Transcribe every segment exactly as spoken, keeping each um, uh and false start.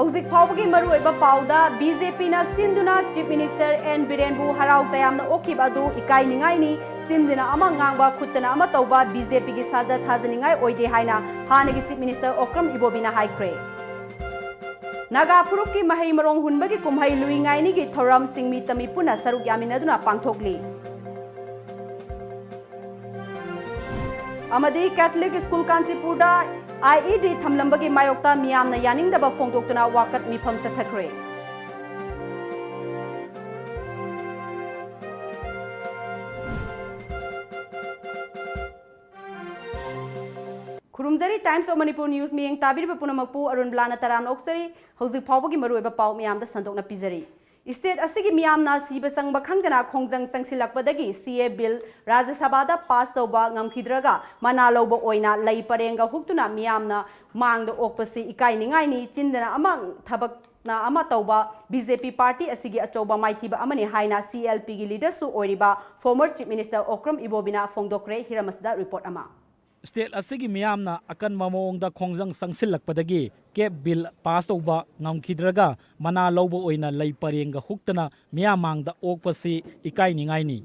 ꯍꯧꯖꯤꯛ ꯐꯥꯎꯕꯒꯤ ꯃꯔꯨꯑꯣꯏꯕ ꯄꯥꯎꯗ, ꯕꯤ ꯖꯦ ꯄꯤꯅ ꯁꯤꯟꯗꯨꯅ ꯆꯤꯐ ꯃꯤꯅꯤꯁꯇꯔ ꯑꯦꯟ ꯕꯤꯔꯦꯟꯕꯨ ꯍꯔꯥꯎ ꯇꯌꯥꯝꯅ ꯑꯣꯛꯈꯤꯕ ꯑꯗꯨ ꯏꯀꯥꯏꯅꯤꯡꯉꯥꯏꯅꯤ, ꯆꯤꯟꯗꯨꯅ ꯑꯃ ꯉꯥꯡꯕ, ꯈꯨꯠꯇꯅ ꯑꯃ ꯇꯧꯕ ꯕꯤ ꯖꯦ ꯄꯤꯒꯤ ꯁꯥꯖꯠ ꯊꯥꯖꯅꯤꯡꯉꯥꯏ ꯑꯣꯏꯗꯦ ꯍꯥꯏꯅ ꯍꯥꯟꯅꯒꯤ ꯆꯤꯐ ꯃꯤꯅꯤꯁꯇꯔ ꯑꯣꯀ꯭ꯔꯝ ꯏꯕꯣꯕꯤꯅ ꯍꯥꯏꯈ꯭ꯔꯦ꯫ ꯅꯥꯒꯥ ꯐꯨꯔꯨꯞꯀꯤ ꯃꯍꯩ ꯃꯔꯣꯡ ꯍꯨꯟꯕꯒꯤ ꯀꯨꯝꯍꯩ ꯂꯨꯏꯉꯥꯏꯅꯤꯒꯤ ꯊꯧꯔꯝ ꯆꯤꯡꯃꯤ ꯇꯝꯃꯤ ꯄꯨꯟꯅ ꯁꯔꯨꯛ ꯌꯥꯃꯤꯟꯅꯗꯨꯅ ꯄꯥꯡꯊꯣꯛꯂꯤ꯫ ꯑꯃꯗꯤ ꯀꯦꯊꯂꯤꯛ ꯁ꯭ꯀꯨꯜ ꯀꯥꯟꯆꯤꯄꯨꯔꯗ ꯑꯥꯏ ꯏ ꯗꯤ ꯊꯝꯂꯝꯕꯒꯤ ꯃꯥꯌꯣꯛꯇ ꯃꯤꯌꯥꯝꯅ ꯌꯥꯅꯤꯡꯗꯕ ꯐꯣꯡꯗꯣꯛꯇꯨꯅ ꯋꯥꯀꯠ ꯃꯤꯐꯝ ꯆꯠꯊꯈ꯭ꯔꯦ꯫ ꯈꯨꯔꯨꯝꯖꯔꯤ꯫ Times of Manipur News ꯃꯤꯠꯌꯦꯡ ꯇꯥꯕꯤꯔꯤꯕ ꯄꯨꯝꯅꯃꯛꯄꯨ ꯑꯔꯨꯟꯕꯂꯥꯅ ꯇꯔꯥꯝꯅ ꯑꯣꯛꯆꯔꯤ꯫ ꯍꯧꯖꯤꯛ ꯐꯥꯎꯕꯒꯤ ꯃꯔꯨꯑꯣꯏꯕ ꯄꯥꯎ ꯃꯌꯥꯝꯗ ꯁꯟꯗꯣꯛꯅ ꯄꯤꯖꯔꯤ꯫ ꯁ꯭ꯇꯦꯠ ꯑꯁꯤꯒꯤ ꯃꯤꯌꯥꯝꯅ ꯁꯤꯕ ꯆꯪꯕ ꯈꯪꯗꯅ ꯈꯣꯡꯖꯪ ꯆꯪꯁꯤꯜꯂꯛꯄꯗꯒꯤ ꯁꯤ ꯑꯦ ꯕꯤꯜ ꯔꯥꯖ꯭ꯌ ꯁꯚꯥꯗ ꯄꯥꯁ ꯇꯧꯕ ꯉꯝꯈꯤꯗ꯭ꯔꯒ ꯃꯅꯥ ꯂꯧꯕ ꯑꯣꯏꯅ ꯂꯩ ꯄꯔꯦꯡꯒ ꯍꯨꯛꯇꯨꯅ ꯃꯤꯌꯥꯝꯅ ꯃꯥꯡꯗ ꯑꯣꯛꯄꯁꯤ ꯏꯀꯥꯏꯅꯤꯡꯉꯥꯏꯅꯤ꯫ ꯆꯤꯟꯗꯅ ꯑꯃ ꯊꯕꯛꯅ ꯑꯃ ꯇꯧꯕ ꯕꯤ ꯖꯦ ꯄꯤ ꯄꯥꯔꯇꯤ ꯑꯁꯤꯒꯤ ꯑꯆꯧꯕ ꯃꯥꯏꯊꯤꯕ ꯑꯃꯅꯤ ꯍꯥꯏꯅ ꯁꯤ ꯑꯦꯜ ꯄꯤꯒꯤ ꯂꯤꯗꯔꯁꯨ ꯑꯣꯏꯔꯤꯕ ꯐꯣꯔꯃꯔ ꯆꯤꯐ ꯃꯤꯅꯤꯁꯇꯔ ꯑꯣꯀ꯭ꯔꯝ ꯏꯕꯣꯕꯤꯅ ꯐꯣꯡꯗꯣꯛꯈ꯭ꯔꯦ꯫ ꯍꯤꯔꯝ ꯑꯁꯤꯗ ꯔꯤꯄꯣꯔꯠ ꯑꯃ꯫ ꯁ꯭ꯇꯦꯠ ꯑꯁꯤꯒꯤ ꯃꯤꯌꯥꯝꯅ ꯑꯀꯟꯕ ꯃꯑꯣꯡꯗ ꯈꯣꯡꯖꯪ ꯆꯪꯁꯤꯜꯂꯛꯄꯗꯒꯤ ꯀꯦꯞ ꯕꯤꯜ ꯄꯥꯁ ꯇꯧꯕ ꯉꯝꯈꯤꯗ꯭ꯔꯒ ꯃꯅꯥ ꯂꯧꯕ ꯑꯣꯏꯅ ꯂꯩ ꯄꯔꯦꯡꯒ ꯍꯨꯛꯇꯅ ꯃꯤꯌꯥꯝ ꯃꯥꯡꯗ ꯑꯣꯛꯄꯁꯤ ꯏꯀꯥꯏꯅꯤꯡꯉꯥꯏꯅꯤ꯫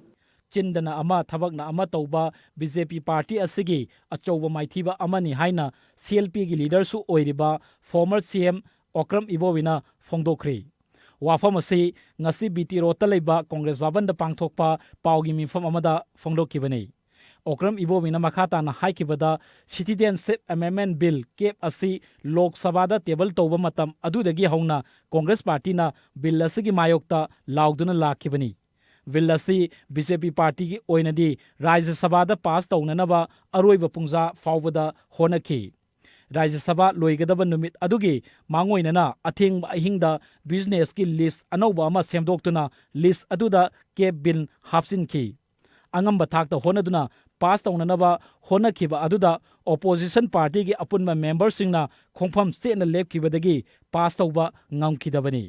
ꯆꯤꯟꯗꯅ ꯑꯃ, ꯊꯕꯛꯅ ꯑꯃ ꯇꯧꯕ ꯕꯤ ꯖꯦ ꯄꯤ ꯄꯥꯔꯇꯤ ꯑꯁꯤꯒꯤ ꯑꯆꯧꯕ ꯃꯥꯏꯊꯤꯕ ꯑꯃꯅꯤ ꯍꯥꯏꯅ ꯁꯤ ꯑꯦꯜ ꯄꯤꯒꯤ ꯂꯤꯗꯔꯁꯨ ꯑꯣꯏꯔꯤꯕ ꯐꯣꯔꯃꯔ ꯁꯤ ꯑꯦꯝ ꯑꯣꯀ꯭ꯔꯝ ꯏꯕꯣꯕꯤꯅ ꯐꯣꯡꯗꯣꯛꯈ꯭ꯔꯤ꯫ ꯋꯥꯐꯝ ꯑꯁꯤ ꯉꯁꯤ ꯕꯤ ꯇꯤ ꯔꯣꯗꯇ ꯂꯩꯕ ꯀꯣꯡꯒ꯭ꯔꯦꯁ ꯚꯕꯟꯗ ꯄꯥꯡꯊꯣꯛꯄ ꯄꯥꯎꯒꯤ ꯃꯤꯐꯝ ꯑꯃꯗ ꯐꯣꯡꯗꯣꯛꯈꯤꯕꯅꯤ꯫ ꯑꯣꯀ꯭ꯔꯝ ꯏꯕꯣꯕꯤꯅ ꯃꯈꯥ ꯇꯥꯅ ꯍꯥꯏꯈꯤꯕꯗ, ꯁꯤꯇꯤꯖꯦꯟꯁꯤꯞ ꯑꯦꯃꯦꯟꯗꯃꯦꯟꯠ ꯕꯤꯜ, ꯀꯦꯞ, ꯑꯁꯤ ꯂꯣꯛ ꯁꯚꯥꯗ ꯇꯦꯕꯜ ꯇꯧꯕ ꯃꯇꯝ ꯑꯗꯨꯗꯒꯤ ꯍꯧꯅ ꯀꯣꯡꯒ꯭ꯔꯦꯁ ꯄꯥꯔꯇꯤꯅ ꯕꯤꯜ ꯑꯁꯤꯒꯤ ꯃꯥꯌꯣꯛꯇ ꯂꯥꯎꯗꯨꯅ ꯂꯥꯛꯈꯤꯕꯅꯤ꯫ ꯕꯤꯜ ꯑꯁꯤ ꯕꯤ ꯖꯦ ꯄꯤ ꯄꯥꯔꯇꯤꯒꯤ ꯑꯣꯏꯅꯗꯤ ꯔꯥꯖ꯭ꯌ ꯁꯚꯥꯗ ꯄꯥꯁ ꯇꯧꯅꯅꯕ ꯑꯔꯣꯏꯕ ꯄꯨꯡꯖꯥ ꯐꯥꯎꯕꯗ ꯍꯣꯠꯅꯈꯤ꯫ ꯔꯥꯖ꯭ꯌ ꯁꯚꯥ ꯂꯣꯏꯒꯗꯕ ꯅꯨꯃꯤꯠ ꯑꯗꯨꯒꯤ ꯃꯥꯡꯑꯣꯏꯅꯅ ꯑꯊꯦꯡꯕ ꯑꯍꯤꯡꯗ ꯕꯤꯖꯤꯅꯦꯁꯀꯤ ꯂꯤꯁ ꯑꯅꯧꯕ ꯑꯃ ꯁꯦꯝꯗꯣꯛꯇꯨꯅ ꯂꯤꯁ ꯑꯗꯨꯗ ꯀꯦꯞ ꯕꯤꯜ ꯍꯥꯞꯆꯤꯟꯈꯤ꯫ ꯑꯉꯝꯕ ꯊꯥꯛꯇ ꯍꯣꯠꯅꯗꯨꯅ ꯄꯥꯁ ꯇꯧꯅꯅꯕ ꯍꯣꯠꯅꯈꯤꯕ ꯑꯗꯨꯗ ꯑꯣꯄꯣꯖꯤꯁꯟ ꯄꯥꯔꯇꯤꯒꯤ ꯑꯄꯨꯟꯕ ꯃꯦꯝꯕꯔꯁꯤꯡꯅ ꯈꯣꯡꯐꯝ ꯆꯦꯠꯅ ꯂꯦꯞꯈꯤꯕꯗꯒꯤ ꯄꯥꯁ ꯇꯧꯕ ꯉꯝꯈꯤꯗꯕꯅꯤ꯫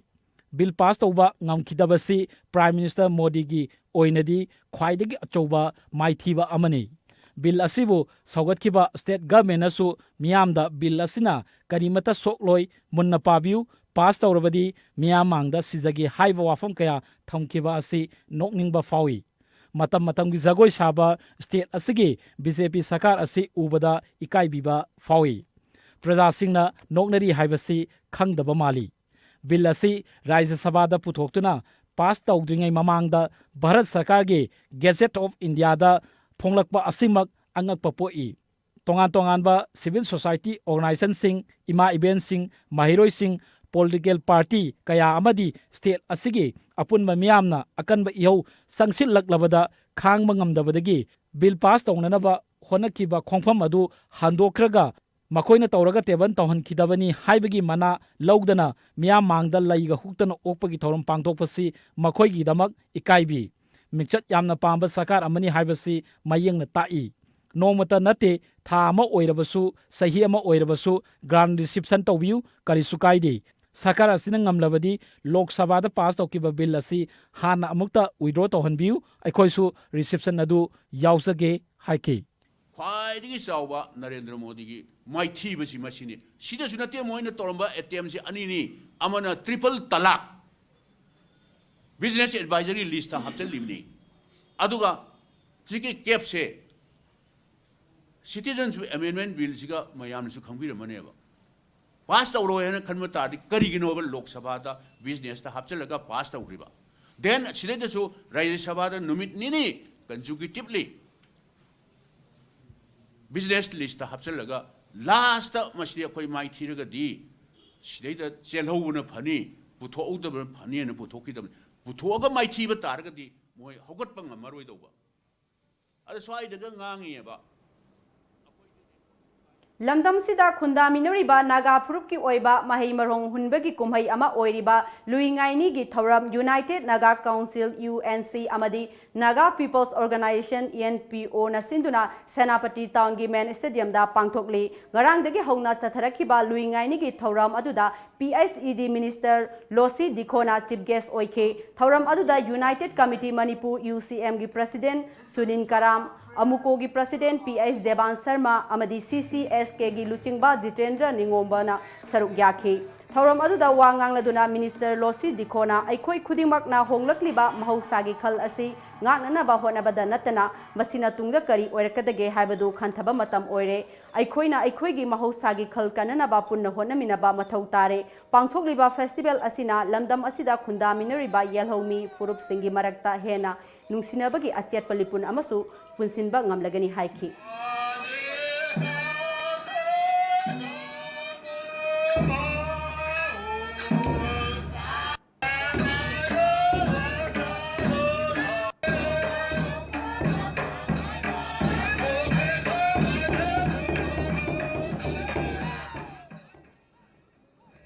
ꯕꯤꯜ ꯄꯥꯁ ꯇꯧꯕ ꯉꯝꯈꯤꯗꯕꯁꯤ ꯄ꯭ꯔꯥꯏꯝ ꯃꯤꯅꯤꯁꯇꯔ ꯃꯣꯗꯤꯒꯤ ꯑꯣꯏꯅꯗꯤ ꯈ꯭ꯋꯥꯏꯗꯒꯤ ꯑꯆꯧꯕ ꯃꯥꯏꯊꯤꯕ ꯑꯃꯅꯤ꯫ ꯕꯤꯜ ꯑꯁꯤꯕꯨ ꯁꯧꯒꯠꯈꯤꯕ ꯁ꯭ꯇꯦꯠ ꯒꯚꯔꯟꯃꯦꯟꯠꯅꯁꯨ ꯃꯤꯌꯥꯝꯗ ꯕꯤꯜ ꯑꯁꯤꯅ ꯀꯔꯤꯃꯠꯇ ꯁꯣꯛꯂꯣꯏ, ꯃꯨꯟꯅ ꯄꯥꯕꯤꯌꯨ, ꯄꯥꯁ ꯇꯧꯔꯕꯗꯤ ꯃꯤꯌꯥꯝ ꯃꯥꯡꯗ ꯁꯤꯖꯒꯦ ꯍꯥꯏꯕ ꯋꯥꯐꯝ ꯀꯌꯥ ꯊꯝꯈꯤꯕ ꯑꯁꯤ ꯅꯣꯛꯅꯤꯡꯕ ꯐꯥꯎꯏ꯫ ꯃꯇꯝ ꯃꯇꯝꯒꯤ ꯖꯒꯣꯏ ꯁꯥꯕ ꯁ꯭ꯇꯦꯠ ꯑꯁꯤꯒꯤ ꯕꯤ ꯖꯦ ꯄꯤ ꯁꯔꯀꯥꯔ ꯑꯁꯤ ꯎꯕꯗ ꯏꯀꯥꯏꯕꯤꯕ ꯐꯥꯎꯏ꯫ ꯄ꯭ꯔꯖꯥꯁꯤꯡꯅ ꯅꯣꯛꯅꯔꯤ ꯍꯥꯏꯕꯁꯤ ꯈꯪꯗꯕ ꯃꯥꯜꯂꯤ꯫ ꯕꯤꯜ ꯑꯁꯤ ꯔꯥꯖ꯭ꯌ ꯁꯚꯥꯗ ꯄꯨꯊꯣꯛꯇꯨꯅ ꯄꯥꯁ ꯇꯧꯗ꯭ꯔꯤꯉꯩ ꯃꯃꯥꯡꯗ ꯚꯥꯔꯠ ꯁꯔꯀꯥꯔꯒꯤ ꯒꯦꯖꯦꯠ ꯑꯣꯐ ꯏꯟꯗꯤꯌꯥꯗ ꯐꯣꯡꯂꯛꯄ ꯑꯁꯤꯃꯛ ꯑꯉꯛꯄ ꯄꯣꯛꯏ꯫ ꯇꯣꯉꯥꯟ ꯇꯣꯉꯥꯟꯕ ꯁꯤꯚꯤꯜ ꯁꯣꯁꯥꯏꯇꯤ ꯑꯣꯔꯒꯅꯥꯏꯖꯦꯁꯟꯁꯤꯡ, ꯏꯃꯥ ꯏꯕꯦꯟꯁꯤꯡ, ꯃꯍꯩꯔꯣꯏꯁꯤꯡ, ꯄꯣꯂꯤꯇꯤꯀꯦꯜ ꯄꯥꯔꯇꯤ ꯀꯌꯥ ꯑꯃꯗꯤ ꯁ꯭ꯇꯦꯠ ꯑꯁꯤꯒꯤ ꯑꯄꯨꯟꯕ ꯃꯤꯌꯥꯝꯅ ꯑꯀꯟꯕ ꯏꯍꯧ ꯆꯪꯁꯤꯜꯂꯛꯂꯕꯗ ꯈꯥꯡꯕ ꯉꯝꯗꯕꯗꯒꯤ ꯕꯤꯜ ꯄꯥꯁ ꯇꯧꯅꯅꯕ ꯍꯣꯠꯅꯈꯤꯕ ꯈꯣꯡꯐꯝ ꯑꯗꯨ ꯍꯟꯗꯣꯛꯈ꯭ꯔꯒ ꯃꯈꯣꯏꯅ ꯇꯧꯔꯒ ꯇꯦꯕꯜ ꯇꯧꯍꯟꯈꯤꯗꯕꯅꯤ ꯍꯥꯏꯕꯒꯤ ꯃꯅꯥ ꯂꯧꯗꯅ ꯃꯤꯌꯥꯝ ꯃꯥꯡꯗ ꯂꯩꯒ ꯍꯨꯛꯇꯅ ꯑꯣꯛꯄꯒꯤ ꯊꯧꯔꯝ ꯄꯥꯡꯊꯣꯛꯄꯁꯤ ꯃꯈꯣꯏꯒꯤꯗꯃꯛ ꯏꯀꯥꯏꯕꯤ꯫ ꯃꯤꯡꯆꯠ ꯌꯥꯝꯅ ꯄꯥꯝꯕ ꯁꯔꯀꯥꯔ ꯑꯃꯅꯤ ꯍꯥꯏꯕꯁꯤ ꯃꯌꯦꯛꯅ ꯇꯥꯛꯏ꯫ ꯅꯣꯡꯃꯇ ꯅꯠꯇꯦ, ꯊꯥ ꯑꯃ ꯑꯣꯏꯔꯕꯁꯨ, ꯆꯍꯤ ꯑꯃ ꯑꯣꯏꯔꯕꯁꯨ grant reception ꯇꯧꯕꯤꯌꯨ, ꯀꯔꯤꯁꯨ ꯀꯥꯏꯗꯦ꯫ ꯁꯔꯀꯥꯔ ꯑꯁꯤꯅ ꯉꯝꯂꯕꯗꯤ ꯂꯣꯛ ꯁꯚꯥꯗ ꯄꯥꯁ ꯇꯧꯈꯤꯕ ꯕꯤꯜ ꯑꯁꯤ ꯍꯥꯟꯅ ꯑꯃꯨꯛꯇ withdraw ꯇꯧꯍꯟꯕꯤꯌꯨ, ꯑꯩꯈꯣꯏꯁꯨ reception ꯑꯗꯨ ꯌꯥꯎꯖꯒꯦ ꯍꯥꯏꯈꯤ꯫ ꯈ꯭ꯋꯥꯏꯗꯒꯤ ꯆꯥꯎꯕ ꯅꯔꯦꯟꯗ꯭ꯔ ꯃꯣꯗꯤꯒꯤ ꯃꯥꯏꯊꯤꯕꯁꯤ ꯃꯁꯤꯅꯤ꯫ ꯁꯤꯗꯁꯨ ꯅꯠꯇꯦ, ꯃꯣꯏꯅ ꯇꯧꯔꯝꯕ attempt ꯁꯤ ꯑꯅꯤꯅꯤ, ꯑꯃꯅ triple talaq, business advisory list ꯇ ꯍꯥꯞꯆꯤꯜꯂꯤꯕꯅꯤ꯫ ꯑꯗꯨꯒ ꯍꯧꯖꯤꯛꯀꯤ cap ꯁꯦ, Citizenship Amendment Bill ꯁꯤꯒ ꯃꯌꯥꯝꯅꯁꯨ ꯈꯪꯕꯤꯔꯝꯃꯅꯦꯕ꯫ ꯄꯥꯁ ꯇꯧꯔꯣꯏ ꯍꯥꯏꯅ ꯈꯟꯕ ꯇꯥꯔꯗꯤ ꯀꯔꯤꯒꯤꯅꯣꯕ ꯂꯣꯛ ꯁꯚꯥꯗ business ꯇ ꯍꯥꯞꯆꯤꯜꯂꯒ ꯄꯥꯁ ꯇꯧꯈ꯭ꯔꯤꯕ? Then ꯁꯤꯗꯩꯗꯁꯨ ꯔꯥꯖ꯭ꯌ ꯁꯚꯥꯗ ꯅꯨꯃꯤꯠ ꯅꯤꯅꯤ consecutively business list ꯇ ꯍꯥꯞꯆꯤꯜꯂꯒ last ꯇ ꯃꯁꯤꯗꯤ ꯑꯩꯈꯣꯏ ꯃꯥꯏꯊꯤꯔꯒꯗꯤ ꯁꯤꯗꯩꯗ ꯆꯦꯜꯍꯧꯕꯅ ꯐꯅꯤ, ꯄꯨꯊꯣꯛꯍꯧꯗꯕꯅ ꯐꯅꯤꯅ ꯄꯨꯊꯣꯛꯈꯤꯗꯕꯅꯤ꯫ ꯄꯨꯊꯣꯛꯑꯒ ꯃꯥꯏꯊꯤꯕ ꯇꯥꯔꯒꯗꯤ ꯃꯣꯏ ꯍꯧꯒꯠꯄ ꯉꯝꯃꯔꯣꯏꯗꯧꯕ꯫ ꯑꯗ ꯁ꯭ꯋꯥꯏꯗꯒ ꯉꯥꯡꯉꯤꯑꯕ꯫ ꯂꯝꯗꯝꯁꯤꯗ ꯈꯨꯟꯗꯥꯃꯤꯟꯅꯔꯤꯕ ꯅꯥꯒꯥ ꯐꯨꯔꯨꯞꯀꯤ ꯑꯣꯏꯕ ꯃꯍꯩ ꯃꯔꯣꯡ ꯍꯨꯟꯕꯒꯤ ꯀꯨꯝꯍꯩ ꯑꯃ ꯑꯣꯏꯔꯤꯕ ꯂꯨꯏ ꯉꯥꯏꯅꯤꯒꯤ ꯊꯧꯔꯝ United Naga Council, U N C, ꯑꯃꯗꯤ Naga People's Organisation, N P O, ꯅ ꯁꯤꯟꯗꯨꯅ ꯁꯦꯅꯥꯄꯇꯤ ꯇꯥꯎꯟꯒꯤ ꯃꯦꯟ ꯁ꯭ꯇꯦꯗꯤꯌꯝꯗ ꯄꯥꯡꯊꯣꯛꯂꯤ꯫ ꯉꯔꯥꯡꯗꯒꯤ ꯍꯧꯅ ꯆꯠꯊꯔꯛꯈꯤꯕ ꯂꯨꯏ ꯉꯥꯏꯅꯤꯒꯤ ꯊꯧꯔꯝ ꯑꯗꯨꯗ P H E D Minister ꯂꯣꯁꯤ ꯗꯤꯈꯣꯅ chief guest ꯑꯣꯏꯈꯤ꯫ ꯊꯧꯔꯝ ꯑꯗꯨꯗ United Committee Manipur, U C M ꯒꯤ President ꯁꯨꯅꯤꯟ ꯀꯔꯥꯝ, ꯑꯃꯨꯀꯣꯒꯤ President P H Devan Sharma ꯑꯃꯗꯤ C C S K ꯒꯤ ꯂꯨꯆꯤꯡꯕ ꯖꯤꯇꯦꯟꯗ꯭ꯔ ꯅꯤꯉꯣꯝꯕꯅ ꯁꯔꯨꯛ ꯌꯥꯈꯤ꯫ ꯊꯧꯔꯝ ꯑꯗꯨꯗ ꯋꯥ ꯉꯥꯡꯂꯗꯨꯅ ꯃꯤꯅꯤꯁꯇꯔ ꯂꯣꯁꯤ ꯗꯤꯈꯣꯅ ꯑꯩꯈꯣꯏ ꯈꯨꯗꯤꯡꯃꯛꯅ ꯍꯣꯡꯂꯛꯂꯤꯕ ꯃꯍꯧꯁꯥꯒꯤ ꯈꯜ ꯑꯁꯤ ꯉꯥꯛꯅꯅꯕ ꯍꯣꯠꯅꯕꯗ ꯅꯠꯇꯅ ꯃꯁꯤꯅ ꯇꯨꯡꯗ ꯀꯔꯤ ꯑꯣꯏꯔꯛꯀꯗꯒꯦ ꯍꯥꯏꯕꯗꯨ ꯈꯟꯊꯕ ꯃꯇꯝ ꯑꯣꯏꯔꯦ꯫ ꯑꯩꯈꯣꯏꯅ ꯑꯩꯈꯣꯏꯒꯤ ꯃꯍꯧꯁꯥꯒꯤ ꯈꯜ ꯀꯟꯅꯅꯕ ꯄꯨꯟꯅ ꯍꯣꯠꯅꯃꯤꯟꯅꯕ ꯃꯊꯧ ꯇꯥꯔꯦ꯫ ꯄꯥꯡꯊꯣꯛꯂꯤꯕ ꯐꯦꯁꯇꯤꯚꯦꯜ ꯑꯁꯤꯅ ꯂꯝꯗꯝ ꯑꯁꯤꯗ ꯈꯨꯟꯗꯥꯃꯤꯟꯅꯔꯤꯕ ꯌꯦꯜꯍꯧꯃꯤ ꯐꯨꯔꯨꯞꯁꯤꯡꯒꯤ ꯃꯔꯛꯇ ꯍꯦꯟꯅ ꯅꯨꯡꯁꯤꯅꯕꯒꯤ ꯑꯆꯦꯠꯄ ꯂꯤꯄꯨꯟ ꯑꯃꯁꯨ ꯄꯨꯟꯁꯤꯟꯕ ꯉꯝꯂꯒꯅꯤ ꯍꯥꯏꯈꯤ꯫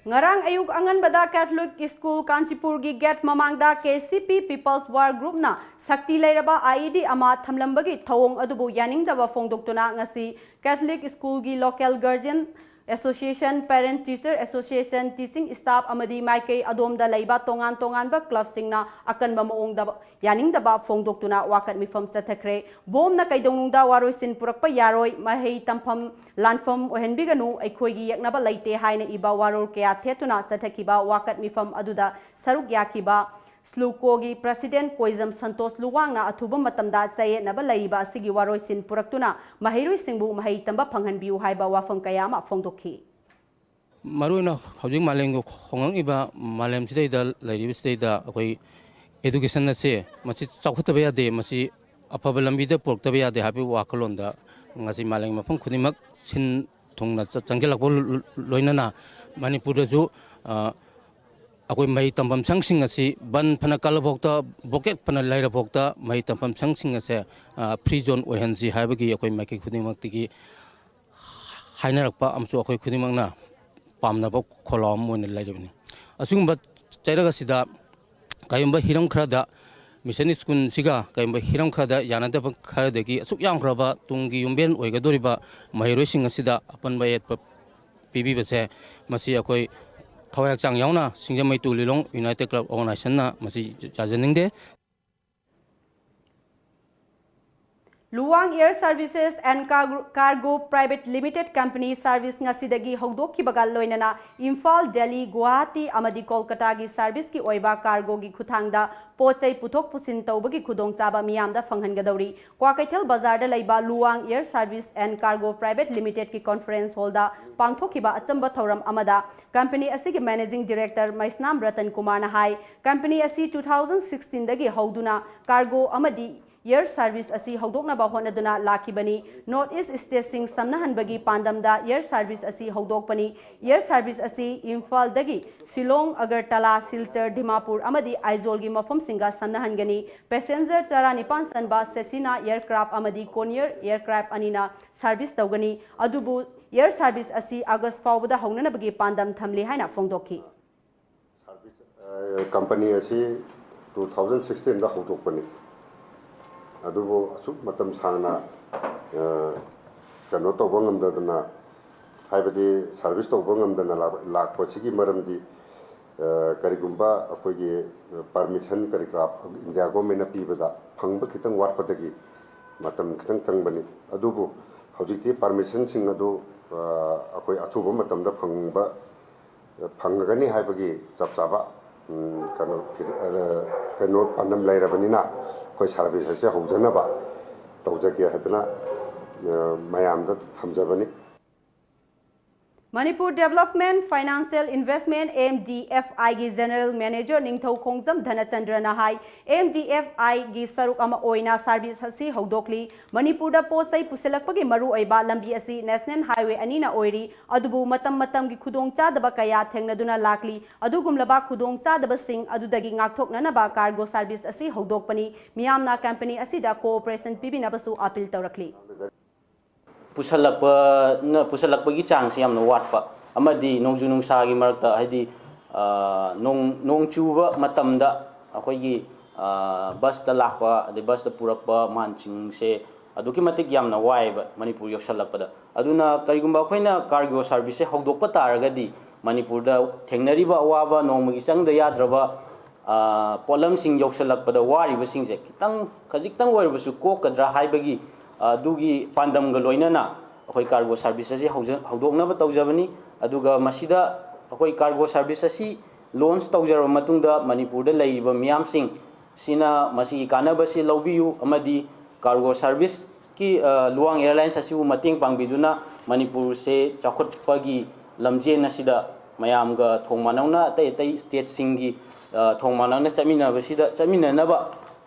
ꯉꯔꯥꯡ ꯑꯌꯨꯛ ꯑꯉꯟꯕꯗ ꯀꯦꯊꯣꯂꯤꯛ ꯁ꯭ꯀꯨꯜ ꯀꯥꯟꯆꯤꯄꯨꯔꯒꯤ ꯒꯦꯠ ꯃꯃꯥꯡꯗ ꯀꯦ ꯁꯤ ꯄꯤ ꯄꯤꯄꯜꯁ ꯋꯥꯔ ꯒ꯭ꯔꯨꯞꯅ ꯁꯛꯇꯤ ꯂꯩꯔꯕ ꯑꯥꯏ ꯏ ꯗꯤ ꯑꯃ ꯊꯝꯂꯝꯕꯒꯤ ꯊꯧꯑꯣꯡ ꯑꯗꯨꯕꯨ ꯌꯥꯅꯤꯡꯗꯕ ꯐꯣꯡꯗꯣꯛꯇꯨꯅ ꯉꯁꯤ ꯀꯦꯊꯣꯂꯤꯛ ꯁ꯭ꯀꯨꯜꯒꯤ local guardian association, parent teacher association, teaching staff ꯑꯃꯗꯤ ꯃꯥꯏꯀꯩ ꯑꯗꯣꯝꯗ ꯂꯩꯕ ꯇꯣꯉꯥꯟ ꯇꯣꯉꯥꯟꯕ ꯀ꯭ꯂꯕꯁꯤꯡꯅ ꯑꯀꯟꯕ ꯃꯑꯣꯡꯗ ꯌꯥꯅꯤꯡꯗꯕ ꯐꯣꯡꯗꯣꯛꯇꯨꯅ ꯋꯥꯀꯠ ꯃꯤꯐꯝ ꯆꯠꯊꯈ꯭ꯔꯦ꯫ ꯕꯣꯝꯅ ꯀꯩꯗꯧꯅꯨꯡꯗ ꯋꯥꯔꯣꯏꯁꯤꯟ ꯄꯨꯔꯛꯄ ꯌꯥꯔꯣꯏ, ꯃꯍꯩ ꯇꯝꯐꯝ ꯂꯥꯟꯐꯝ ꯑꯣꯏꯍꯟꯕꯤꯒꯅꯨ, ꯑꯩꯈꯣꯏꯒꯤ ꯌꯦꯛꯅꯕ ꯂꯩꯇꯦ ꯍꯥꯏꯅ ꯏꯕ ꯋꯥꯔꯣꯜ ꯀꯌꯥ ꯊꯦꯠꯇꯨꯅ ꯆꯠꯊꯈꯤꯕ ꯋꯥꯀꯠ ꯃꯤꯐꯝ ꯑꯗꯨꯗ ꯁꯔꯨꯛ ꯌꯥꯈꯤꯕ ꯁ꯭ꯂꯨꯀꯣꯒꯤ ꯄ꯭ꯔꯁꯤꯗꯦꯟꯠ ꯀꯣꯏꯖꯝ ꯁꯟꯇꯣꯁ ꯂꯨꯋꯥꯡꯅ ꯑꯊꯨꯕ ꯃꯇꯝꯗ ꯆꯌꯦꯠꯅꯕ ꯂꯩꯔꯤꯕ ꯑꯁꯤꯒꯤ ꯋꯥꯔꯣꯏꯁꯤꯟ ꯄꯨꯔꯛꯇꯨꯅ ꯃꯍꯩꯔꯣꯏꯁꯤꯡꯕꯨ ꯃꯍꯩ ꯇꯝꯕ ꯐꯪꯍꯟꯕꯤꯌꯨ ꯍꯥꯏꯕ ꯋꯥꯐꯝ ꯀꯌꯥ ꯑꯃ ꯐꯣꯡꯗꯣꯛꯈꯤ꯫ ꯃꯔꯨꯑꯣꯏꯅ ꯍꯧꯖꯤꯛ ꯃꯥꯂꯦꯝꯒꯤ ꯍꯣꯡꯂꯛꯂꯤꯕ ꯃꯥꯂꯦꯝꯁꯤꯗꯩꯗ ꯂꯩꯔꯤꯕꯁꯤꯗꯩꯗ ꯑꯩꯈꯣꯏ education ꯑꯁꯦ ꯃꯁꯤ ꯆꯥꯎꯈꯠꯇꯕ ꯌꯥꯗꯦ, ꯃꯁꯤ ꯑꯐꯕ ꯂꯝꯕꯤꯗ ꯄꯨꯔꯛꯇꯕ ꯌꯥꯗꯦ ꯍꯥꯏꯕꯒꯤ ꯋꯥꯈꯜꯂꯣꯟꯗ ꯉꯁꯤ ꯃꯥꯂꯦꯝꯒꯤ ꯃꯐꯝ ꯈꯨꯗꯤꯡꯃꯛ ꯁꯤꯟ ꯊꯨꯡꯅ ꯆ-, ꯆꯪꯁꯤꯜꯂꯛꯄ ꯂꯣ-, ꯂꯣꯏꯅꯅ ꯃꯅꯤꯄꯨꯔꯗꯁꯨ, ꯑ, ꯑꯩꯈꯣꯏ ꯃꯍꯩ ꯇꯝꯐꯝ ꯁꯪꯁꯤꯡ ꯑꯁꯤ ꯕꯟ ꯐꯅ ꯀꯜꯂꯐꯥꯎꯗ, blockade ꯐꯅ ꯂꯩꯔꯐꯥꯎꯗ ꯃꯍꯩ ꯇꯝꯐꯝ ꯁꯪꯁꯤꯡ ꯑꯁꯦ, ꯑ, free zone ꯑꯣꯏꯍꯟꯁꯤ ꯍꯥꯏꯕꯒꯤ ꯑꯩꯈꯣꯏ ꯃꯥꯏꯀꯩ ꯈꯨꯗꯤꯡꯃꯛꯇꯒꯤ ꯍꯥꯏꯅꯔꯛꯄ ꯑꯃꯁꯨ ꯑꯩꯈꯣꯏ ꯈꯨꯗꯤꯡꯃꯛꯅ ꯄꯥꯝꯅꯕ ꯈꯣꯜꯂꯥꯎ ꯑꯃ ꯑꯣꯏꯅ ꯂꯩꯔꯤꯕꯅꯤ꯫ ꯑꯁꯤꯒꯨꯝꯕ ꯆꯩꯔꯛ ꯑꯁꯤꯗ ꯀꯔꯤꯒꯨꯝꯕ ꯍꯤꯔꯝ ꯈꯔꯗ ꯃꯤꯁꯟ ꯁ꯭ꯀꯨꯜꯁꯤꯒ ꯀꯔꯤꯒꯨꯝꯕ ꯍꯤꯔꯝ ꯈꯔꯗ ꯌꯥꯅꯗꯕ ꯈꯔꯗꯒꯤ ꯑꯁꯨꯛ ꯌꯥꯝꯈ꯭ꯔꯕ ꯇꯨꯡꯒꯤ ꯌꯨꯝꯕꯦꯟ ꯑꯣꯏꯒꯗꯧꯔꯤꯕ ꯃꯍꯩꯔꯣꯏꯁꯤꯡ ꯑꯁꯤꯗ ꯑꯄꯟꯕ ꯑꯌꯦꯠꯄ ꯄꯤꯕꯤꯕꯁꯦ, ꯃꯁꯤ ꯑꯩꯈꯣꯏ ꯊꯋꯥꯏ ꯍꯛꯆꯥꯡ ꯌꯥꯎꯅ ꯁꯤꯡꯖꯃꯩ ꯇꯨ ꯂꯤꯂꯣꯡ United Club Organizationꯅ ꯃꯁꯤ ꯌꯥꯖꯅꯤꯡꯗꯦ꯫ Luwang Air Services and Cargo, Cargo Private Limited Company service ꯉꯁꯤꯗꯒꯤ ꯍꯧꯗꯣꯛꯈꯤꯕꯒ ꯂꯣꯏꯅꯅ ꯏꯝꯐꯥꯜ, ꯗꯦꯜꯂꯤ, ꯒꯨꯋꯥꯍꯥꯇꯤ ꯑꯃꯗꯤ ꯀꯣꯜꯀꯇꯥꯒꯤ serviceꯀꯤ ꯑꯣꯏꯕ cargoꯒꯤ ꯈꯨꯠꯊꯥꯡꯗ ꯄꯣꯠ ꯆꯩ ꯄꯨꯊꯣꯛ ꯄꯨꯁꯤꯟ ꯇꯧꯕꯒꯤ ꯈꯨꯗꯣꯡꯆꯥꯕ ꯃꯤꯌꯥꯝꯗ ꯐꯪꯍꯟꯒꯗꯧꯔꯤ꯫ ꯀ꯭ꯋꯥꯀꯩꯊꯦꯜ ꯕꯖꯥꯔꯗ ꯂꯩꯕ Luwang Air Service and Cargo Private Limitedꯀꯤ conference hallꯗ ꯄꯥꯡꯊꯣꯛꯈꯤꯕ ꯑꯆꯝꯕ ꯊꯧꯔꯝ ꯑꯃꯗ company ꯑꯁꯤꯒꯤ managing director ꯃꯩꯁꯅꯥꯝ ꯔꯇꯟ ꯀꯨꯃꯥꯔꯅ ꯍꯥꯏ, company ꯑꯁꯤ two thousand sixteenꯗꯒꯤ ꯍꯧꯗꯨꯅ cargo ꯑꯃꯗꯤ air service ꯑꯁꯤ ꯍꯧꯗꯣꯛꯅꯕ ꯍꯣꯠꯅꯗꯨꯅ ꯂꯥꯛꯈꯤꯕꯅꯤ꯫ North East stateꯁꯤꯡ ꯁꯝꯅꯍꯟꯕꯒꯤ ꯄꯥꯟꯗꯝꯗ air service ꯑꯁꯤ ꯍꯧꯗꯣꯛꯄꯅꯤ꯫ Air service ꯑꯁꯤ ꯏꯝꯐꯥꯜꯗꯒꯤ ꯁꯤꯂꯣꯡ, ꯑꯒꯔꯇꯂꯥ, ꯁꯤꯜꯆꯔ, ꯗꯤꯃꯥꯄꯨꯔ ꯑꯃꯗꯤ ꯑꯥꯏꯖꯣꯜꯒꯤ ꯃꯐꯝꯁꯤꯡꯒ ꯁꯝꯅꯍꯟꯒꯅꯤ꯫ Passenger ꯇꯔꯥꯅꯤꯄꯥꯟ ꯆꯟꯕ Cessna aircraft ꯑꯃꯗꯤ Conair aircraft ꯑꯅꯤꯅ service ꯇꯧꯒꯅꯤ꯫ ꯑꯗꯨꯕꯨ air service ꯑꯁꯤ August ꯐꯥꯎꯕꯗ ꯍꯧꯅꯅꯕꯒꯤ ꯄꯥꯟꯗꯝ ꯊꯝꯂꯤ ꯍꯥꯏꯅ ꯐꯣꯡꯗꯣꯛꯈꯤ꯫ Service company ꯑꯁꯤ two thousand sixteenꯗ ꯍꯧꯗꯣꯛꯄꯅꯤ꯫ ꯑꯗꯨꯕꯨ ꯑꯁꯨꯛ ꯃꯇꯝ ꯁꯥꯡꯅ ꯀꯩꯅꯣ ꯇꯧꯕ ꯉꯝꯗꯗꯅ, ꯍꯥꯏꯕꯗꯤ service ꯇꯧꯕ ꯉꯝꯗꯅ ꯂꯥꯛꯄꯁꯤꯒꯤ ꯃꯔꯝꯗꯤ, ꯀꯔꯤꯒꯨꯝꯕ ꯑꯩꯈꯣꯏꯒꯤ permission ꯀꯔꯤ ꯀꯔꯥ India governmentꯅ ꯄꯤꯕꯗ ꯐꯪꯕ ꯈꯤꯇꯪ ꯋꯥꯠꯄꯗꯒꯤ ꯃꯇꯝ ꯈꯤꯇꯪ ꯆꯪꯕꯅꯤ꯫ ꯑꯗꯨꯕꯨ ꯍꯧꯖꯤꯛꯇꯤ permissionꯁꯤꯡ ꯑꯗꯨ ꯑꯩꯈꯣꯏ ꯑꯊꯨꯕ ꯃꯇꯝꯗ ꯐꯪꯕ ꯐꯪꯒꯅꯤ ꯍꯥꯏꯕꯒꯤ ꯆꯞ ꯆꯥꯕ ꯀꯩꯅꯣ ꯀꯩꯅꯣ ꯄꯥꯟꯗꯝ ꯂꯩꯔꯕꯅꯤꯅ, ꯑꯩꯈꯣꯏ service ꯑꯁꯤ ꯍꯧꯖꯅꯕ ꯇꯧꯖꯒꯦ ꯍꯥꯏꯗꯅ ꯃꯌꯥꯝꯗ ꯊꯝꯖꯕꯅꯤ꯫ Manipur Development Financial Investment, MDFIꯒꯤ General Manager ꯅꯤꯡꯊꯧ ꯈꯣꯡꯖꯝ ꯙꯅꯆꯟꯗ꯭ꯔꯅ ꯍꯥꯏ, MDFIꯒꯤ ꯁꯔꯨꯛ ꯑꯃ ꯑꯣꯏꯅ service ꯑꯁꯤ ꯍꯧꯗꯣꯛꯂꯤ꯫ ꯃꯅꯤꯄꯨꯔꯗ ꯄꯣꯠ ꯆꯩ ꯄꯨꯁꯤꯜꯂꯛꯄꯒꯤ ꯃꯔꯨꯑꯣꯏꯕ ꯂꯝꯕꯤ ꯑꯁꯤ national highway ꯑꯅꯤꯅ ꯑꯣꯏꯔꯤ꯫ ꯑꯗꯨꯕꯨ ꯃꯇꯝ ꯃꯇꯝꯒꯤ ꯈꯨꯗꯣꯡꯆꯥꯗꯕ ꯀꯌꯥ ꯊꯦꯡꯅꯗꯨꯅ ꯂꯥꯛꯂꯤ꯫ ꯑꯗꯨꯒꯨꯝꯂꯕ ꯈꯨꯗꯣꯡꯆꯥꯗꯕꯁꯤꯡ ꯑꯗꯨꯗꯒꯤ ꯉꯥꯛꯊꯣꯛꯅꯅꯕ cargo service ꯑꯁꯤ ꯍꯧꯗꯣꯛꯄꯅꯤ꯫ ꯃꯤꯌꯥꯝꯅ company ꯑꯁꯤꯗ cooperation ꯄꯤꯕꯤꯅꯕꯁꯨ appeal ꯇꯧꯔꯛꯂꯤ꯫ ꯄꯨꯁꯜꯂꯛꯄꯅ ꯄꯨꯁꯜꯂꯛꯄꯒꯤ ꯆꯥꯡꯁꯤ ꯌꯥꯝꯅ ꯋꯥꯠꯄ ꯑꯃꯗꯤ ꯅꯣꯡꯖꯨ ꯅꯨꯡꯁꯥꯒꯤ ꯃꯔꯛꯇ, ꯍꯥꯏꯗꯤ ꯅꯣꯡ ꯅꯣꯡ ꯆꯨꯕ ꯃꯇꯝꯗ ꯑꯩꯈꯣꯏꯒꯤ busꯇ ꯂꯥꯛꯄ ꯑꯗꯩ busꯇ ꯄꯨꯔꯛꯄ ꯃꯥꯜꯁꯤꯡꯁꯦ ꯑꯗꯨꯛꯀꯤ ꯃꯇꯤꯛ ꯌꯥꯝꯅ ꯋꯥꯏꯑꯦꯕ ꯃꯅꯤꯄꯨꯔ ꯌꯧꯁꯜꯂꯛꯄꯗ꯫ ꯑꯗꯨꯅ ꯀꯔꯤꯒꯨꯝꯕ ꯑꯩꯈꯣꯏꯅ cargo serviceꯁꯦ ꯍꯧꯗꯣꯛꯄ ꯇꯥꯔꯒꯗꯤ ꯃꯅꯤꯄꯨꯔꯗ ꯊꯦꯡꯅꯔꯤꯕ ꯑꯋꯥꯕ, ꯅꯣꯡꯃꯒꯤ ꯆꯪꯗ ꯌꯥꯗ꯭ꯔꯕ ꯄꯣꯠꯂꯝꯁꯤꯡ ꯌꯧꯁꯤꯜꯂꯛꯄꯗ ꯋꯥꯔꯤꯕꯁꯤꯡꯁꯦ ꯈꯤꯇꯪ, ꯈꯖꯤꯛꯇꯪ ꯑꯣꯏꯔꯕꯁꯨ ꯀꯣꯛꯀꯗ꯭ꯔꯥ ꯍꯥꯏꯕꯒꯤ ꯑꯗꯨꯒꯤ ꯄꯥꯟꯗꯝꯒ ꯂꯣꯏꯅꯅ ꯑꯩꯈꯣꯏ cargo service ꯑꯁꯤ ꯍꯧꯖ-, ꯍꯧꯗꯣꯛꯅꯕ ꯇꯧꯖꯕꯅꯤ꯫ ꯑꯗꯨꯒ ꯃꯁꯤꯗ ꯑꯩꯈꯣꯏ cargo service ꯑꯁꯤ launch ꯇꯧꯖꯔꯕ ꯃꯇꯨꯡꯗ ꯃꯅꯤꯄꯨꯔꯗ ꯂꯩꯔꯤꯕ ꯃꯤꯌꯥꯝꯁꯤꯡ ꯁꯤꯅ ꯃꯁꯤꯒꯤ ꯀꯥꯟꯅꯕꯁꯤ ꯂꯧꯕꯤꯌꯨ ꯑꯃꯗꯤ cargo service ꯀꯤ, ꯑ, Luang Airlines ꯑꯁꯤꯕꯨ ꯃꯇꯦꯡ ꯄꯥꯡꯕꯤꯗꯨꯅ ꯃꯅꯤꯄꯨꯔꯁꯦ ꯆꯥꯎꯈꯠꯄꯒꯤ ꯂꯝꯖꯦꯟ ꯑꯁꯤꯗ ꯃꯌꯥꯝꯒ ꯊꯣꯡ ꯃꯥꯟꯅꯧꯅ ꯑꯇꯩ ꯑꯇꯩ stateꯁꯤꯡꯒꯤ, ꯑ, ꯊꯣꯡ ꯃꯥꯟꯅꯅ ꯆꯠꯃꯤꯟꯅꯕꯁꯤꯗ, ꯆꯠꯃꯤꯟꯅꯅꯕ,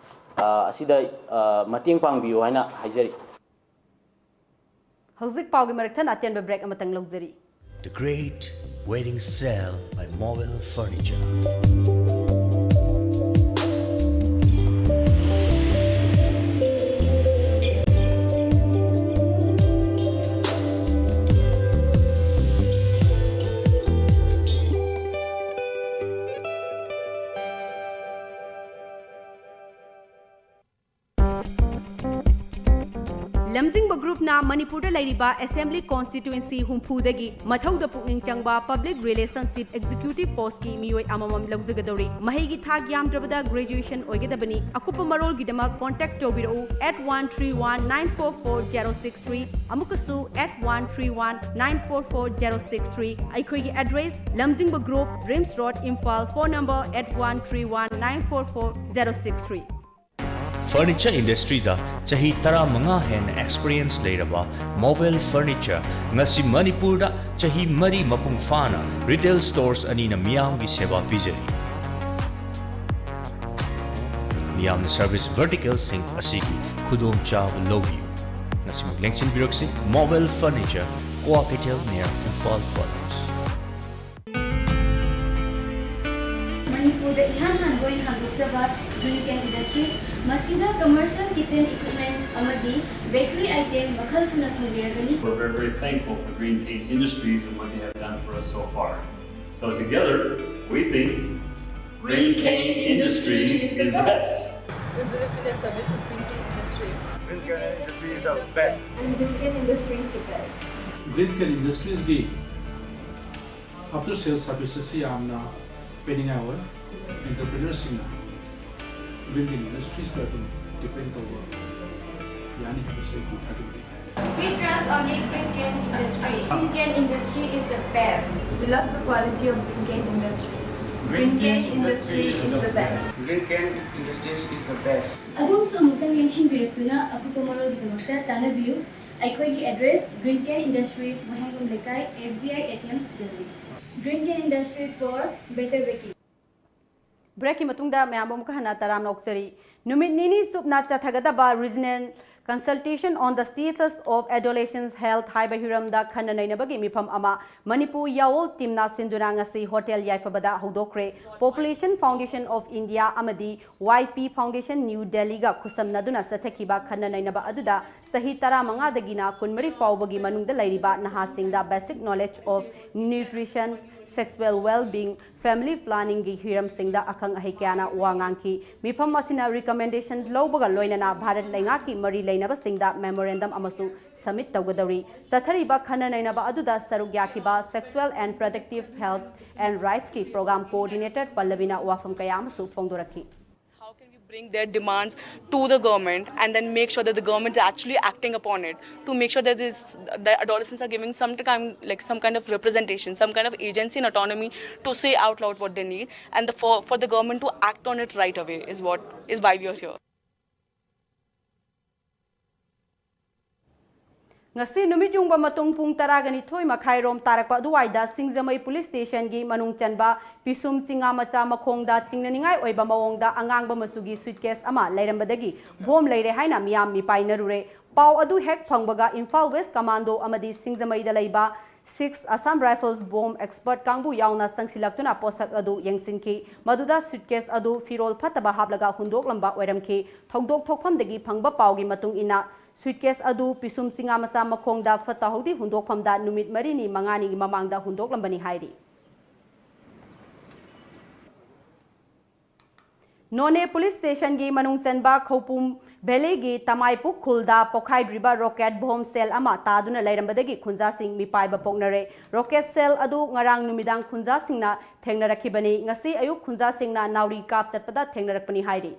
ꯑ, ꯑꯁꯤꯗ, ꯑ, ꯃꯇꯦꯡ ꯄꯥꯡꯕꯤꯌꯨ ꯍꯥꯏꯅ ꯍꯥꯏꯖꯔꯤ꯫ ꯍꯧꯖꯤꯛ ꯄꯥꯎꯒꯤ ꯃꯔꯛ ꯊꯠꯅ ꯑꯇꯦꯟꯕ break ꯑꯃꯇꯪ ꯂꯧꯖꯔꯤ꯫ The Great Wedding Sale by Mobile Furniture. ꯂꯝꯖꯤꯡꯕ groupꯅ ꯃꯅꯤꯄꯨꯔꯗ ꯂꯩꯔꯤꯕ assembly constituency ꯍꯨꯝꯐꯨꯗꯒꯤ ꯃꯊꯧꯗ ꯄꯨꯛꯅꯤꯡ ꯆꯪꯕ public relationship executive postꯀꯤ ꯃꯤꯑꯣꯏ ꯑꯃꯃꯝ ꯂꯧꯖꯒꯗꯧꯔꯤ꯫ ꯃꯍꯩꯒꯤ ꯊꯥꯛ ꯌꯥꯝꯗ꯭ꯔꯕꯗ graduation ꯑꯣꯏꯒꯗꯕꯅꯤ꯫ ꯑꯀꯨꯞꯄ ꯃꯔꯣꯜꯒꯤꯗꯃꯛ contact ꯇꯧꯕꯤꯔꯛꯎ at one three one nine four four zero six three, ꯑꯃꯨꯛꯀꯁꯨ at one three one nine four four zero six three꯫ ꯑꯩꯈꯣꯏꯒꯤ address: ꯂꯝꯖꯤꯡꯕ group, RIMS Road, Imphal, phone number at one three one nine four four zero six three꯫ Furniture industryꯗ ꯆꯍꯤ ꯇꯔꯥꯃꯉꯥ ꯍꯦꯟꯅ experience ꯂꯩꯔꯕ Mobile Furniture ꯉꯁꯤ ꯃꯅꯤꯄꯨꯔꯗ ꯆꯍꯤ ꯃꯔꯤ ꯃꯄꯨꯡ ꯐꯥꯅ retail stores ꯑꯅꯤꯅ ꯃꯤꯌꯥꯝꯒꯤ ꯁꯦꯕꯥ ꯄꯤꯖꯔꯤ꯫ ꯃꯤꯌꯥꯝꯅ service verticalꯁꯤꯡ ꯑꯁꯤꯒꯤ ꯈꯨꯗꯣꯡꯆꯥꯕ ꯂꯧꯕꯤꯌꯨ꯫ ꯉꯁꯤꯃꯛ ꯂꯦꯡꯁꯤꯟꯕꯤꯔꯛꯁꯤ Mobile Furniture, Kwakeithel near Imphal Quarters꯫ ꯃꯅꯤꯄꯨꯔꯗ ꯏꯍꯥꯟ ꯍꯥꯟꯕ ꯑꯣꯏꯅ ꯍꯥꯡꯗꯣꯛꯆꯕ Green Can Industries, ꯃꯁꯤꯗ commercial kitchen equipments ꯑꯃꯗꯤ bakery item ꯃꯈꯜ ꯁꯨꯅ ꯐꯪꯕꯤꯔꯒꯅꯤ꯫ We're very, very thankful for Green Cane Industries and what they have done for us so far. So together, we think Green Cane Industries is the best. We believe in the service of Green Cane Industries. Green Cane Industries is the best. Green Can Industries the best. Green Can Industries ꯒꯤ after sales services ꯁꯤ ꯌꯥꯝꯅ ꯄꯤꯅꯤꯡꯉꯥꯏ ꯑꯣꯏ꯫ ꯑꯦꯟꯇꯔꯄ꯭ꯔꯤꯅꯔꯁꯤꯡꯅ green ꯏꯟꯗꯁꯇ꯭ꯔꯤꯁꯇ ꯑꯗꯨꯝ depend ꯇꯧꯕ ꯌꯥꯅꯤ ꯍꯥꯏꯕꯁꯤ ꯑꯩ ꯊꯥꯖꯩ꯫ We trust only Green Can Industry. Green Can Industry is the best. We love the quality of Green Can Industry. Green Can Industry is the best. Green Can Industries is the best. ꯑꯗꯣꯝꯁꯨ ꯑꯃꯨꯛꯇꯪ ꯂꯦꯡꯁꯤꯟꯕꯤꯔꯛꯇꯨꯅ ꯑꯀꯨꯞꯄ ꯃꯔꯣꯜꯒꯤꯗꯃꯛꯇ ꯇꯥꯟꯅꯕꯤꯌꯨ꯫ ꯑꯩꯈꯣꯏꯒꯤ address Green Can Industries, ꯋꯥꯍꯦꯡꯕꯝ ꯂꯩꯀꯥꯏ, S B I A T M building. Green Can Industries for better baking. ꯕ꯭ꯔꯦꯛꯀꯤ ꯃꯇꯨꯡꯗ ꯃꯌꯥꯝꯕꯨ ꯑꯃꯨꯛꯀ ꯍꯟꯅ ꯇꯔꯥꯝꯅ ꯑꯣꯛꯆꯔꯤ꯫ ꯅꯨꯃꯤꯠ ꯅꯤꯅꯤ ꯆꯨꯞꯅ ꯆꯠꯊꯒꯗꯕ Regional Consultation on the Status of Adolescents Health ꯍꯥꯏꯕ ꯍꯤꯔꯝꯗ ꯈꯟꯅ ꯅꯩꯅꯕꯒꯤ ꯃꯤꯐꯝ ꯑꯃ ꯃꯅꯤꯄꯨꯔ ꯌꯥꯑꯣꯜ ꯇꯤꯝꯅ ꯁꯤꯟꯗꯨꯅ ꯉꯁꯤ ꯍꯣꯇꯦꯜ ꯌꯥꯏꯐꯕꯗ ꯍꯧꯗꯣꯛꯈ꯭ꯔꯦ꯫ Population Foundation of India ꯑꯃꯗꯤ Y P Foundation New Delhiꯒ ꯈꯨꯠꯁꯝꯅꯗꯨꯅ ꯆꯠꯊꯈꯤꯕ ꯈꯟꯅ ꯅꯩꯅꯕ ꯑꯗꯨꯗ ꯆꯍꯤ ꯇꯔꯥꯃꯉꯥꯗꯒꯤꯅ ꯀꯨꯟꯃꯔꯤ ꯐꯥꯎꯕꯒꯤ ꯃꯅꯨꯡꯗ ꯂꯩꯔꯤꯕ ꯅꯍꯥꯁꯤꯡꯗ basic knowledge of nutrition, sexual well-being, family planningꯒꯤ ꯍꯤꯔꯝꯁꯤꯡꯗ ꯑꯈꯪ ꯑꯍꯩ ꯀꯌꯥꯅ ꯋꯥ ꯉꯥꯡꯈꯤ꯫ ꯃꯤꯐꯝ ꯑꯁꯤꯅ recommendation ꯂꯧꯕꯒ ꯂꯣꯏꯅꯅ ꯚꯥꯔꯠ ꯂꯩꯉꯥꯛꯀꯤ ꯃꯔꯤ ꯂꯩꯅꯕꯁꯤꯡꯗ memorandum ꯑꯃꯁꯨ submit ꯇꯧꯒꯗꯧꯔꯤ꯫ ꯆꯠꯊꯔꯤꯕ ꯈꯟꯅ ꯅꯩꯅꯕ ꯑꯗꯨꯗ ꯁꯔꯨꯛ ꯌꯥꯈꯤꯕ Sexual and Reproductive Health and Rightsꯀꯤ program coordinator ꯄꯜꯂꯕꯤꯅ ꯋꯥꯐꯝ ꯀꯌꯥ ꯑꯃꯁꯨ ꯐꯣꯡꯗꯣꯔꯛꯈꯤ꯫ How can we bring their demands to the government and then make sure that the government is actually acting upon it to make sure that this that adolescents are giving some kind, like, some kind of representation, some kind of agency and autonomy to say out loud what they need, and the, for, for the government to act on it right away is what is why we are here. ꯉꯁꯤ ꯅꯨꯃꯤꯠ ꯌꯨꯡꯕ ꯃꯇꯨꯡ ꯄꯨꯡ ꯇꯔꯥꯒ ꯅꯤꯊꯣꯏ ꯃꯈꯥꯏꯔꯣꯝ ꯇꯥꯔꯛꯄ ꯑꯗꯨꯋꯥꯏꯗ ꯁꯤꯡꯖꯃꯩ police stationꯒꯤ ꯃꯅꯨꯡ ꯆꯟꯕ ꯄꯤꯁꯨꯝ ꯆꯤꯉꯥ ꯃꯆꯥ ꯃꯈꯣꯡꯗ ꯆꯤꯡꯅꯅꯤꯡꯉꯥꯏ ꯑꯣꯏꯕ ꯃꯑꯣꯡꯗ ꯑꯉꯥꯡꯕ ꯃꯆꯨꯒꯤ suitcase ꯑꯃ ꯂꯩꯔꯝꯕꯗꯒꯤ bomb ꯂꯩꯔꯦ ꯍꯥꯏꯅ ꯃꯤꯌꯥꯝ ꯃꯤꯄꯥꯏꯅꯔꯨꯔꯦ꯫ ꯄꯥꯎ ꯑꯗꯨ ꯍꯦꯛ ꯐꯪꯕꯒ ꯏꯝꯐꯥꯜ West Commando ꯑꯃꯗꯤ ꯁꯤꯡꯖꯃꯩꯗ ꯂꯩꯕ Six Assam Rifles bomb expert ꯀꯥꯡꯕꯨ ꯌꯥꯎꯅ ꯆꯪꯁꯤꯜꯂꯛꯇꯨꯅ ꯄꯣꯠꯁꯛ ꯑꯗꯨ ꯌꯦꯡꯁꯤꯟꯈꯤ꯫ ꯃꯗꯨꯗ suitcase ꯑꯗꯨ ꯐꯤꯔꯣꯜ ꯐꯠꯇꯕ ꯍꯥꯞꯂꯒ ꯍꯨꯟꯗꯣꯛꯂꯝꯕ ꯑꯣꯏꯔꯝꯈꯤ꯫ ꯊꯧꯗꯣꯛ ꯊꯣꯛꯐꯝꯗꯒꯤ ꯐꯪꯕ ꯄꯥꯎꯒꯤ ꯃꯇꯨꯡ ꯏꯟꯅ, suitcase ꯑꯗꯨ ꯄꯤꯁꯨꯝ ꯆꯤꯉꯥ ꯃꯆꯥ ꯃꯈꯣꯡꯗ ꯐꯠꯇ ꯍꯥꯎꯗꯤ ꯍꯨꯟꯗꯣꯛꯐꯝꯗ ꯅꯨꯃꯤꯠ ꯃꯔꯤꯅꯤ ꯃꯉꯥꯅꯤꯒꯤ ꯃꯃꯥꯡꯗ ꯍꯨꯟꯗꯣꯛꯂꯝꯕꯅꯤ ꯍꯥꯏꯔꯤ꯫ ꯅꯣꯅꯦ ꯄꯨꯂꯤꯁ ꯁ꯭ꯇꯦꯁꯟꯒꯤ ꯃꯅꯨꯡ ꯆꯟꯕ ꯈꯧꯄꯨꯝ ꯚꯦꯂꯤꯒꯤ ꯇꯃꯥꯏꯄꯨꯛ ꯈꯨꯜꯗ ꯄꯣꯈꯥꯏꯗ꯭ꯔꯤꯕ ꯔꯣꯀꯦꯠ ꯕꯣꯝ ꯁꯦꯜ ꯑꯃ ꯇꯥꯗꯨꯅ ꯂꯩꯔꯝꯕꯗꯒꯤ ꯈꯨꯟꯖꯥꯁꯤꯡ ꯃꯤꯄꯥꯏꯕ ꯄꯣꯛꯅꯔꯦ꯫ ꯔꯣꯀꯦꯠ ꯁꯦꯜ ꯑꯗꯨ ꯉꯔꯥꯡ ꯅꯨꯃꯤꯗꯥꯡ ꯈꯨꯟꯖꯥꯁꯤꯡꯅ ꯊꯦꯡꯅꯔꯛꯈꯤꯕꯅꯤ꯫ ꯉꯁꯤ ꯑꯌꯨꯛ ꯈꯨꯟꯖꯥꯁꯤꯡꯅ ꯅꯥꯎꯔꯤ ꯀꯥꯞ ꯆꯠꯄꯗ ꯊꯦꯡꯅꯔꯛꯄꯅꯤ ꯍꯥꯏꯔꯤ꯫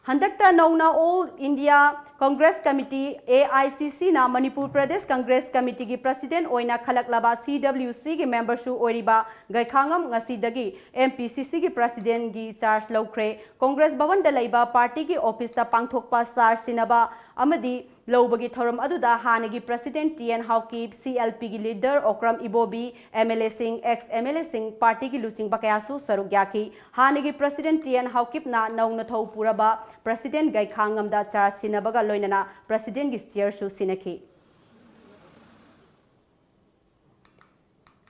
ꯍꯟꯗꯛꯇ ꯅꯧꯅ all India congress committee, A I C ꯁꯤꯅ ꯃꯅꯤꯄꯨꯔ ꯄ꯭ꯔꯗꯦꯁ ꯀꯪꯒ꯭ꯔꯦꯁ ꯀꯃꯤꯇꯤꯒꯤ ꯄ꯭ꯔꯁꯤꯗꯦꯟꯠ ꯑꯣꯏꯅ ꯈꯜꯂꯛꯂꯕ ꯁꯤ ꯗꯕ꯭ꯂꯤꯌꯨ ꯁꯤꯒꯤ ꯃꯦꯝꯕꯔꯁꯨ ꯑꯣꯏꯔꯤꯕ ꯒꯩꯈꯥꯉꯝ ꯉꯁꯤꯗꯒꯤ ꯑꯦꯝ ꯄꯤ ꯁꯤ ꯁꯤꯒꯤ ꯄ꯭ꯔꯁꯤꯗꯦꯟꯠꯒꯤ ꯆꯥꯔꯖ ꯂꯧꯈ꯭ꯔꯦ꯫ ꯀꯪꯒ꯭ꯔꯦꯁ ꯚꯕꯟꯗ ꯂꯩꯕ ꯄꯥꯔꯇꯤꯒꯤ ꯑꯣꯐꯤꯁꯇ ꯄꯥꯡꯊꯣꯛꯄ ꯆꯥꯔꯖ ꯁꯤꯟꯅꯕ ꯑꯃꯗꯤ ꯂꯧꯕꯒꯤ ꯊꯧꯔꯝ ꯑꯗꯨꯗ ꯍꯥꯟꯅꯒꯤ president T and Haokip, C L ꯄꯤꯒꯤ leader Okram Ibobi, M L ꯑꯦꯁꯤꯡ, ꯑꯦꯛꯁ ꯑꯦꯝ ꯑꯦꯜ ꯑꯦꯁꯤꯡ, ꯄꯥꯔꯇꯤꯒꯤ ꯂꯨꯆꯤꯡꯕ ꯀꯌꯥꯁꯨ ꯁꯔꯨꯛ ꯌꯥꯈꯤ꯫ ꯍꯥꯟꯅꯒꯤ ꯄ꯭ꯔꯁꯤꯗꯦꯟꯠ ꯇꯤ ꯑꯦꯟ ꯍꯥꯎꯀꯤꯞꯅ ꯅꯧꯅ ꯊꯧ ꯄꯨꯔꯕ ꯄ꯭ꯔꯁꯤꯗꯦꯟꯠ ꯒꯩꯈꯥꯉꯝꯗ ꯆꯥꯔꯖ ꯁꯤꯟꯅꯕꯒ ꯂꯣꯏꯅꯅ ꯄ꯭ꯔꯁꯤꯗꯦꯟꯠꯒꯤ ꯆꯤꯌꯔꯁꯨ ꯁꯤꯟꯅꯈꯤ꯫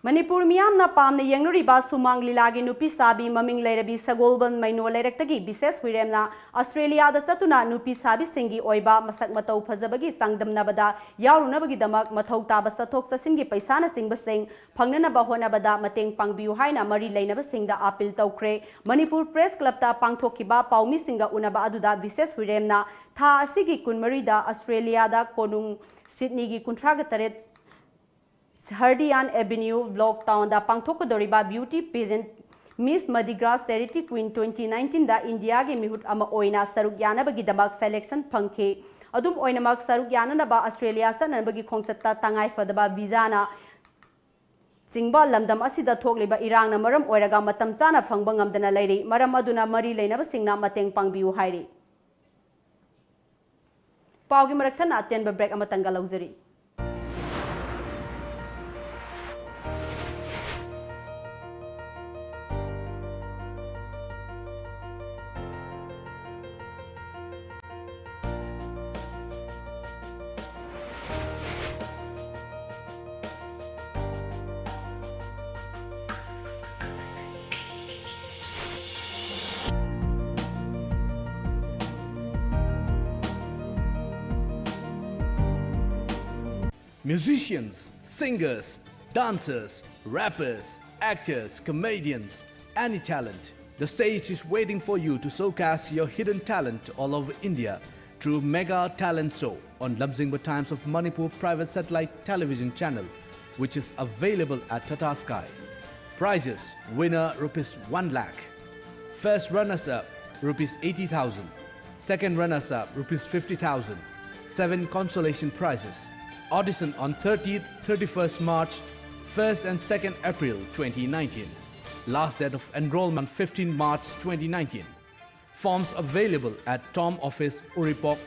ꯃꯅꯤꯄꯨꯔ ꯃꯤꯌꯥꯝꯅ ꯄꯥꯝꯅ ꯌꯦꯡꯅꯔꯤꯕ ꯁꯨꯃꯥꯡ ꯂꯤꯂꯥꯒꯤ ꯅꯨꯄꯤ ꯁꯥꯕꯤ ꯃꯃꯤꯡ ꯂꯩꯔꯕꯤ ꯁꯒꯣꯜꯕꯟ ꯃꯩꯅꯣ ꯂꯩꯔꯛꯇꯒꯤ ꯕꯤꯁꯦꯁ ꯍꯨꯏꯔꯦꯝꯅ ꯑꯁꯇ꯭ꯔꯦꯂꯤꯌꯥꯗ ꯆꯠꯇꯨꯅ ꯅꯨꯄꯤ ꯁꯥꯕꯤꯁꯤꯡꯒꯤ ꯑꯣꯏꯕ ꯃꯁꯛ ꯃꯇꯧ ꯐꯖꯕꯒꯤ ꯆꯥꯡꯗꯝꯅꯕꯗ ꯌꯥꯎꯔꯨꯅꯕꯒꯤꯗꯃꯛ ꯃꯊꯧ ꯇꯥꯕ ꯆꯠꯊꯣꯛ ꯆꯠꯁꯤꯟꯒꯤ ꯄꯩꯁꯥꯅꯆꯤꯡꯕꯁꯤꯡ ꯐꯪꯅꯅꯕ ꯍꯣꯠꯅꯕꯗ ꯃꯇꯦꯡ ꯄꯥꯡꯕꯤꯌꯨ ꯍꯥꯏꯅ ꯃꯔꯤ ꯂꯩꯅꯕꯁꯤꯡꯗ ꯑꯥꯄꯤꯜ ꯇꯧꯈ꯭ꯔꯦ꯫ ꯃꯅꯤꯄꯨꯔ ꯄ꯭ꯔꯦꯁ ꯀ꯭ꯂꯕꯇ ꯄꯥꯡꯊꯣꯛꯈꯤꯕ ꯄꯥꯎꯃꯤꯁꯤꯡꯒ ꯎꯅꯕ ꯑꯗꯨꯗ ꯕꯤꯁꯦꯁ ꯍꯨꯏꯔꯦꯝꯅ ꯊꯥ ꯑꯁꯤꯒꯤ ꯀꯨꯟꯃꯔꯤꯗ ꯑꯁꯇ꯭ꯔꯦꯂꯤꯌꯥꯗ ꯀꯣꯅꯨꯡ ꯁꯤꯗꯅꯤꯒꯤ ꯀꯨꯟꯊ꯭ꯔꯥꯒ ꯇꯔꯦꯠ ꯍꯔꯗꯤꯌꯥꯟ ꯑꯦꯚꯦꯅ꯭ꯌꯨ ꯕ꯭ꯂꯣꯛ ꯇꯥꯎꯟꯗ ꯄꯥꯡꯊꯣꯛꯀꯗꯧꯔꯤꯕ ꯕ꯭ꯌꯨꯇꯤ ꯄꯦꯖꯦꯟꯠ ꯃꯤꯁ ꯃꯗꯤꯒ꯭ꯔꯥꯁ ꯆꯦꯔꯤꯇꯤ ꯀ꯭ꯋꯤꯟ ꯇ꯭ꯋꯦꯟꯇꯤ ꯅꯥꯏꯟꯇꯤꯟꯗ ꯏꯟꯗꯤꯌꯥꯒꯤ ꯃꯤꯍꯨꯠ ꯑꯃ ꯑꯣꯏꯅ ꯁꯔꯨꯛ ꯌꯥꯅꯕꯒꯤꯗꯃꯛ ꯁꯦꯂꯦꯛꯁꯟ ꯐꯪꯈꯤ꯫ ꯑꯗꯨꯝ ꯑꯣꯏꯅꯃꯛ, ꯁꯔꯨꯛ ꯌꯥꯅꯅꯕ ꯑꯁꯇ꯭ꯔꯦꯂꯤꯌꯥ ꯆꯠꯅꯕꯒꯤ ꯈꯣꯡꯆꯠꯇ ꯇꯉꯥꯏ ꯐꯗꯕ ꯚꯤꯖꯥꯅ ꯆꯤꯡꯕ ꯂꯝꯗꯝ ꯑꯁꯤꯗ ꯊꯣꯛꯂꯤꯕ ꯏꯔꯥꯡꯅ ꯃꯔꯝ ꯑꯣꯏꯔꯒ ꯃꯇꯝ ꯆꯥꯅ ꯐꯪꯕ ꯉꯝꯗꯅ ꯂꯩꯔꯤ꯫ ꯃꯔꯝ ꯑꯗꯨꯅ ꯃꯔꯤ ꯂꯩꯅꯕꯁꯤꯡꯅ ꯃꯇꯦꯡ ꯄꯥꯡꯕꯤꯌꯨ ꯍꯥꯏꯔꯤ꯫ ꯄꯥꯎꯒꯤ ꯃꯔꯛ ꯊꯠꯅ ꯑꯇꯦꯟꯕ break ꯑꯃꯇꯪꯒ ꯂꯧꯖꯔꯤ꯫ Musicians, singers, dancers, rappers, actors, comedians, any talent. The stage is waiting for you to showcase your hidden talent all over India through Mega Talent Show on Lamjingba Times of Manipur private satellite television channel, which is available at Tata Sky. Prizes: winner rupees one lakh, first runners up rupees eighty thousand, second runners up rupees fifty thousand, seven consolation prizes. Audition on thirtieth, thirty-first March, first and second April twenty nineteen. Last date of enrollment fifteen March twenty nineteen. Forms available at Tom Office, Uripok,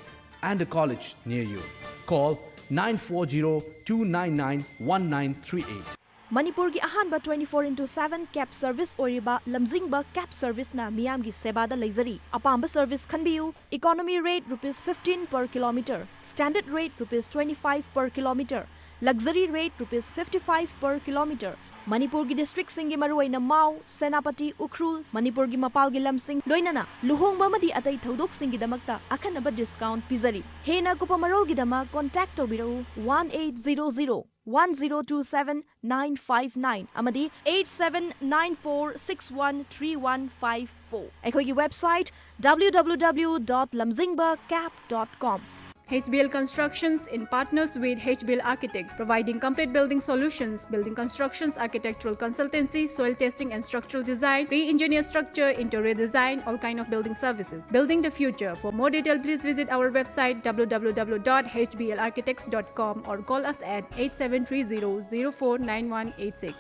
and the college near you. Call nine four zero two nine nine one nine three eight. ꯃꯅꯤꯄꯨꯔꯒꯤ ꯑꯍꯥꯟꯕ twenty four into seven cab service ꯑꯣꯏꯔꯤꯕ ꯂꯝꯖꯤꯡꯕ cab serviceꯅ ꯃꯤꯌꯥꯝꯒꯤ ꯁꯦꯕꯥꯗ ꯂꯩꯖꯔꯤ꯫ ꯑꯄꯥꯝꯕ service ꯈꯟꯕꯤꯌꯨ꯫ Economy rate rupees fifteen per kilometer, standard rate rupees twenty five per kilometer, luxury rate rupees fifty five per kilometer꯫ ꯃꯅꯤꯄꯨꯔꯒꯤ districtꯁꯤꯡꯒꯤ ꯃꯔꯨꯑꯣꯏꯅ ꯃꯥꯎ, ꯁꯦꯅꯥꯄꯇꯤ, ꯎꯈ꯭ꯔꯨꯜ, ꯃꯅꯤꯄꯨꯔꯒꯤ ꯃꯄꯥꯜꯒꯤ ꯂꯝꯁꯤꯡ, ꯂꯣꯏꯅꯅ ꯂꯨꯍꯣꯡꯕ ꯑꯃꯗꯤ ꯑꯇꯩ ꯊꯧꯗꯣꯛꯁꯤꯡꯒꯤꯗꯃꯛꯇ ꯑꯈꯟꯅꯕ discount ꯄꯤꯖꯔꯤ꯫ ꯍꯦꯟꯅ ꯑꯀꯨꯞꯄ ꯃꯔꯣꯜꯒꯤꯗꯃꯛ contact ꯇꯧꯕꯤꯔꯛꯎ one eight zero zero one zero two seven nine five nine ꯑꯃꯗꯤ eight seven nine four six one three one five four꯫ ꯑꯩꯈꯣꯏꯒꯤ website W W W dot lamjingba cab dot com. H B L Constructions, in partners with H B L Architects, providing complete building solutions, building constructions, architectural consultancy, soil testing and structural design, pre-engineer structure, interior design, all kind of building services. Building the future. For more detail, please visit our website W W W dot H B L architects dot com or call us at eight seven three zero zero four nine one eight six.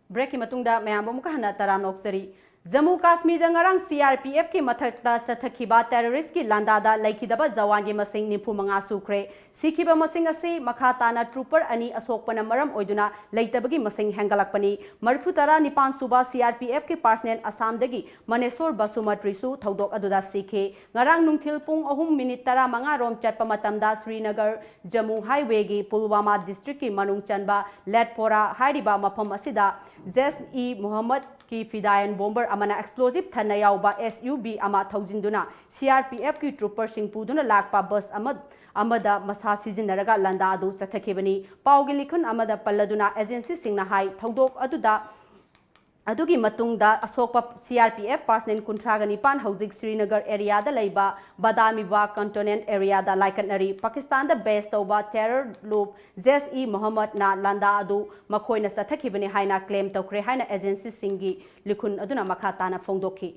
Breakꯀꯤ ꯃꯇꯨꯡꯗ ꯃꯌꯥꯝꯕꯨ ꯑꯃꯨꯛꯀ ꯍꯟꯅ ꯇꯔꯥꯝꯅ ꯑꯣꯛꯆꯔꯤ꯫ ꯖꯝꯃꯨ ꯀꯥꯁꯃꯤꯔꯗ ꯉꯔꯥꯡ C R P Fꯀꯤ ꯃꯊꯛꯇ ꯆꯠꯊꯈꯤꯕ terroristꯀꯤ ꯂꯥꯟꯗꯥꯗ ꯂꯩꯈꯤꯗꯕ ꯖꯋꯥꯟꯒꯤ ꯃꯁꯤꯡ ꯅꯤꯐꯨ ꯃꯉꯥ ꯁꯨꯈ꯭ꯔꯦ꯫ ꯁꯤꯈꯤꯕ ꯃꯁꯤꯡ ꯑꯁꯤ ꯃꯈꯥ ꯇꯥꯅ trooper ꯑꯅꯤ ꯑꯁꯣꯛꯄꯅ ꯃꯔꯝ ꯑꯣꯏꯗꯨꯅ ꯂꯩꯇꯕꯒꯤ ꯃꯁꯤꯡ ꯍꯦꯟꯒꯠꯂꯛꯄꯅꯤ꯫ ꯃꯔꯤꯐꯨ ꯇꯔꯥ ꯅꯤꯄꯥꯟ ꯁꯨꯕ C R P Fꯀꯤ personnel ꯑꯁꯥꯝꯗꯒꯤ ꯃꯅꯦꯁꯣꯔ ꯕꯁꯨꯃꯇ꯭ꯔꯤꯁꯨ ꯊꯧꯗꯣꯛ ꯑꯗꯨꯗ ꯁꯤꯈꯤ꯫ ꯉꯔꯥꯡ ꯅꯨꯡꯊꯤꯜ ꯄꯨꯡ ꯑꯍꯨꯝ minute ꯇꯔꯥꯃꯉꯥ ꯔꯣꯝ ꯆꯠꯄ ꯃꯇꯝꯗ ꯁ꯭ꯔꯤꯅꯒꯔ ꯖꯝꯃꯨ highwayꯒꯤ ꯄꯨꯜꯋꯥꯃꯥ districtꯀꯤ ꯃꯅꯨꯡ ꯆꯟꯕ ꯂꯦꯠꯄꯣꯔꯥ ꯍꯥꯏꯔꯤꯕ ꯃꯐꯝ ꯑꯁꯤꯗ ꯖꯩꯁ-ꯏ-ꯃꯨꯍꯝꯃꯗꯀꯤ fidaian bomber ꯑꯃꯅ explosive ꯊꯟꯅ ꯌꯥꯎꯕ S U V ꯑꯃ ꯊꯧꯖꯤꯟꯗꯨꯅ C R P Fꯀꯤ trooperꯁꯤꯡ ꯄꯨꯗꯨꯅ ꯂꯥꯛꯄ bus ꯑꯃ, ꯑꯃꯗ ꯃꯁꯥ ꯁꯤꯖꯤꯟꯅꯔꯒ ꯂꯥꯟꯗꯥ ꯑꯗꯨ ꯆꯠꯊꯈꯤꯕꯅꯤ꯫ ꯄꯥꯎꯒꯤ ꯂꯤꯈꯨꯟ ꯑꯃꯗ ꯄꯜꯂꯗꯨꯅ agencyꯁꯤꯡꯅ ꯍꯥꯏ, ꯊꯧꯗꯣꯛ ꯑꯗꯨꯗ ꯑꯗꯨꯒꯤ ꯃꯇꯨꯡꯗ ꯑꯁꯣꯛꯄ C R P F personnel ꯀꯨꯟꯊ꯭ꯔꯥꯒ ꯅꯤꯄꯥꯟ ꯍꯧꯖꯤꯛ ꯁ꯭ꯔꯤꯅꯒꯔ areaꯗ ꯂꯩꯕ ꯕꯗꯥꯃꯤꯕꯥ cantonment areaꯗ ꯂꯥꯏꯀꯠꯅꯔꯤ꯫ ꯄꯥꯀꯤꯁꯇꯥꯟꯗ base ꯇꯧꯕ terror group Jaish-e-Mohammedꯅ ꯂꯥꯟꯗꯥ ꯑꯗꯨ ꯃꯈꯣꯏꯅ ꯆꯠꯊꯈꯤꯕꯅꯤ ꯍꯥꯏꯅ claim ꯇꯧꯈ꯭ꯔꯦ ꯍꯥꯏꯅ agencyꯁꯤꯡꯒꯤ ꯂꯤꯈꯨꯟ ꯑꯗꯨꯅ ꯃꯈꯥ ꯇꯥꯅ ꯐꯣꯡꯗꯣꯛꯈꯤ꯫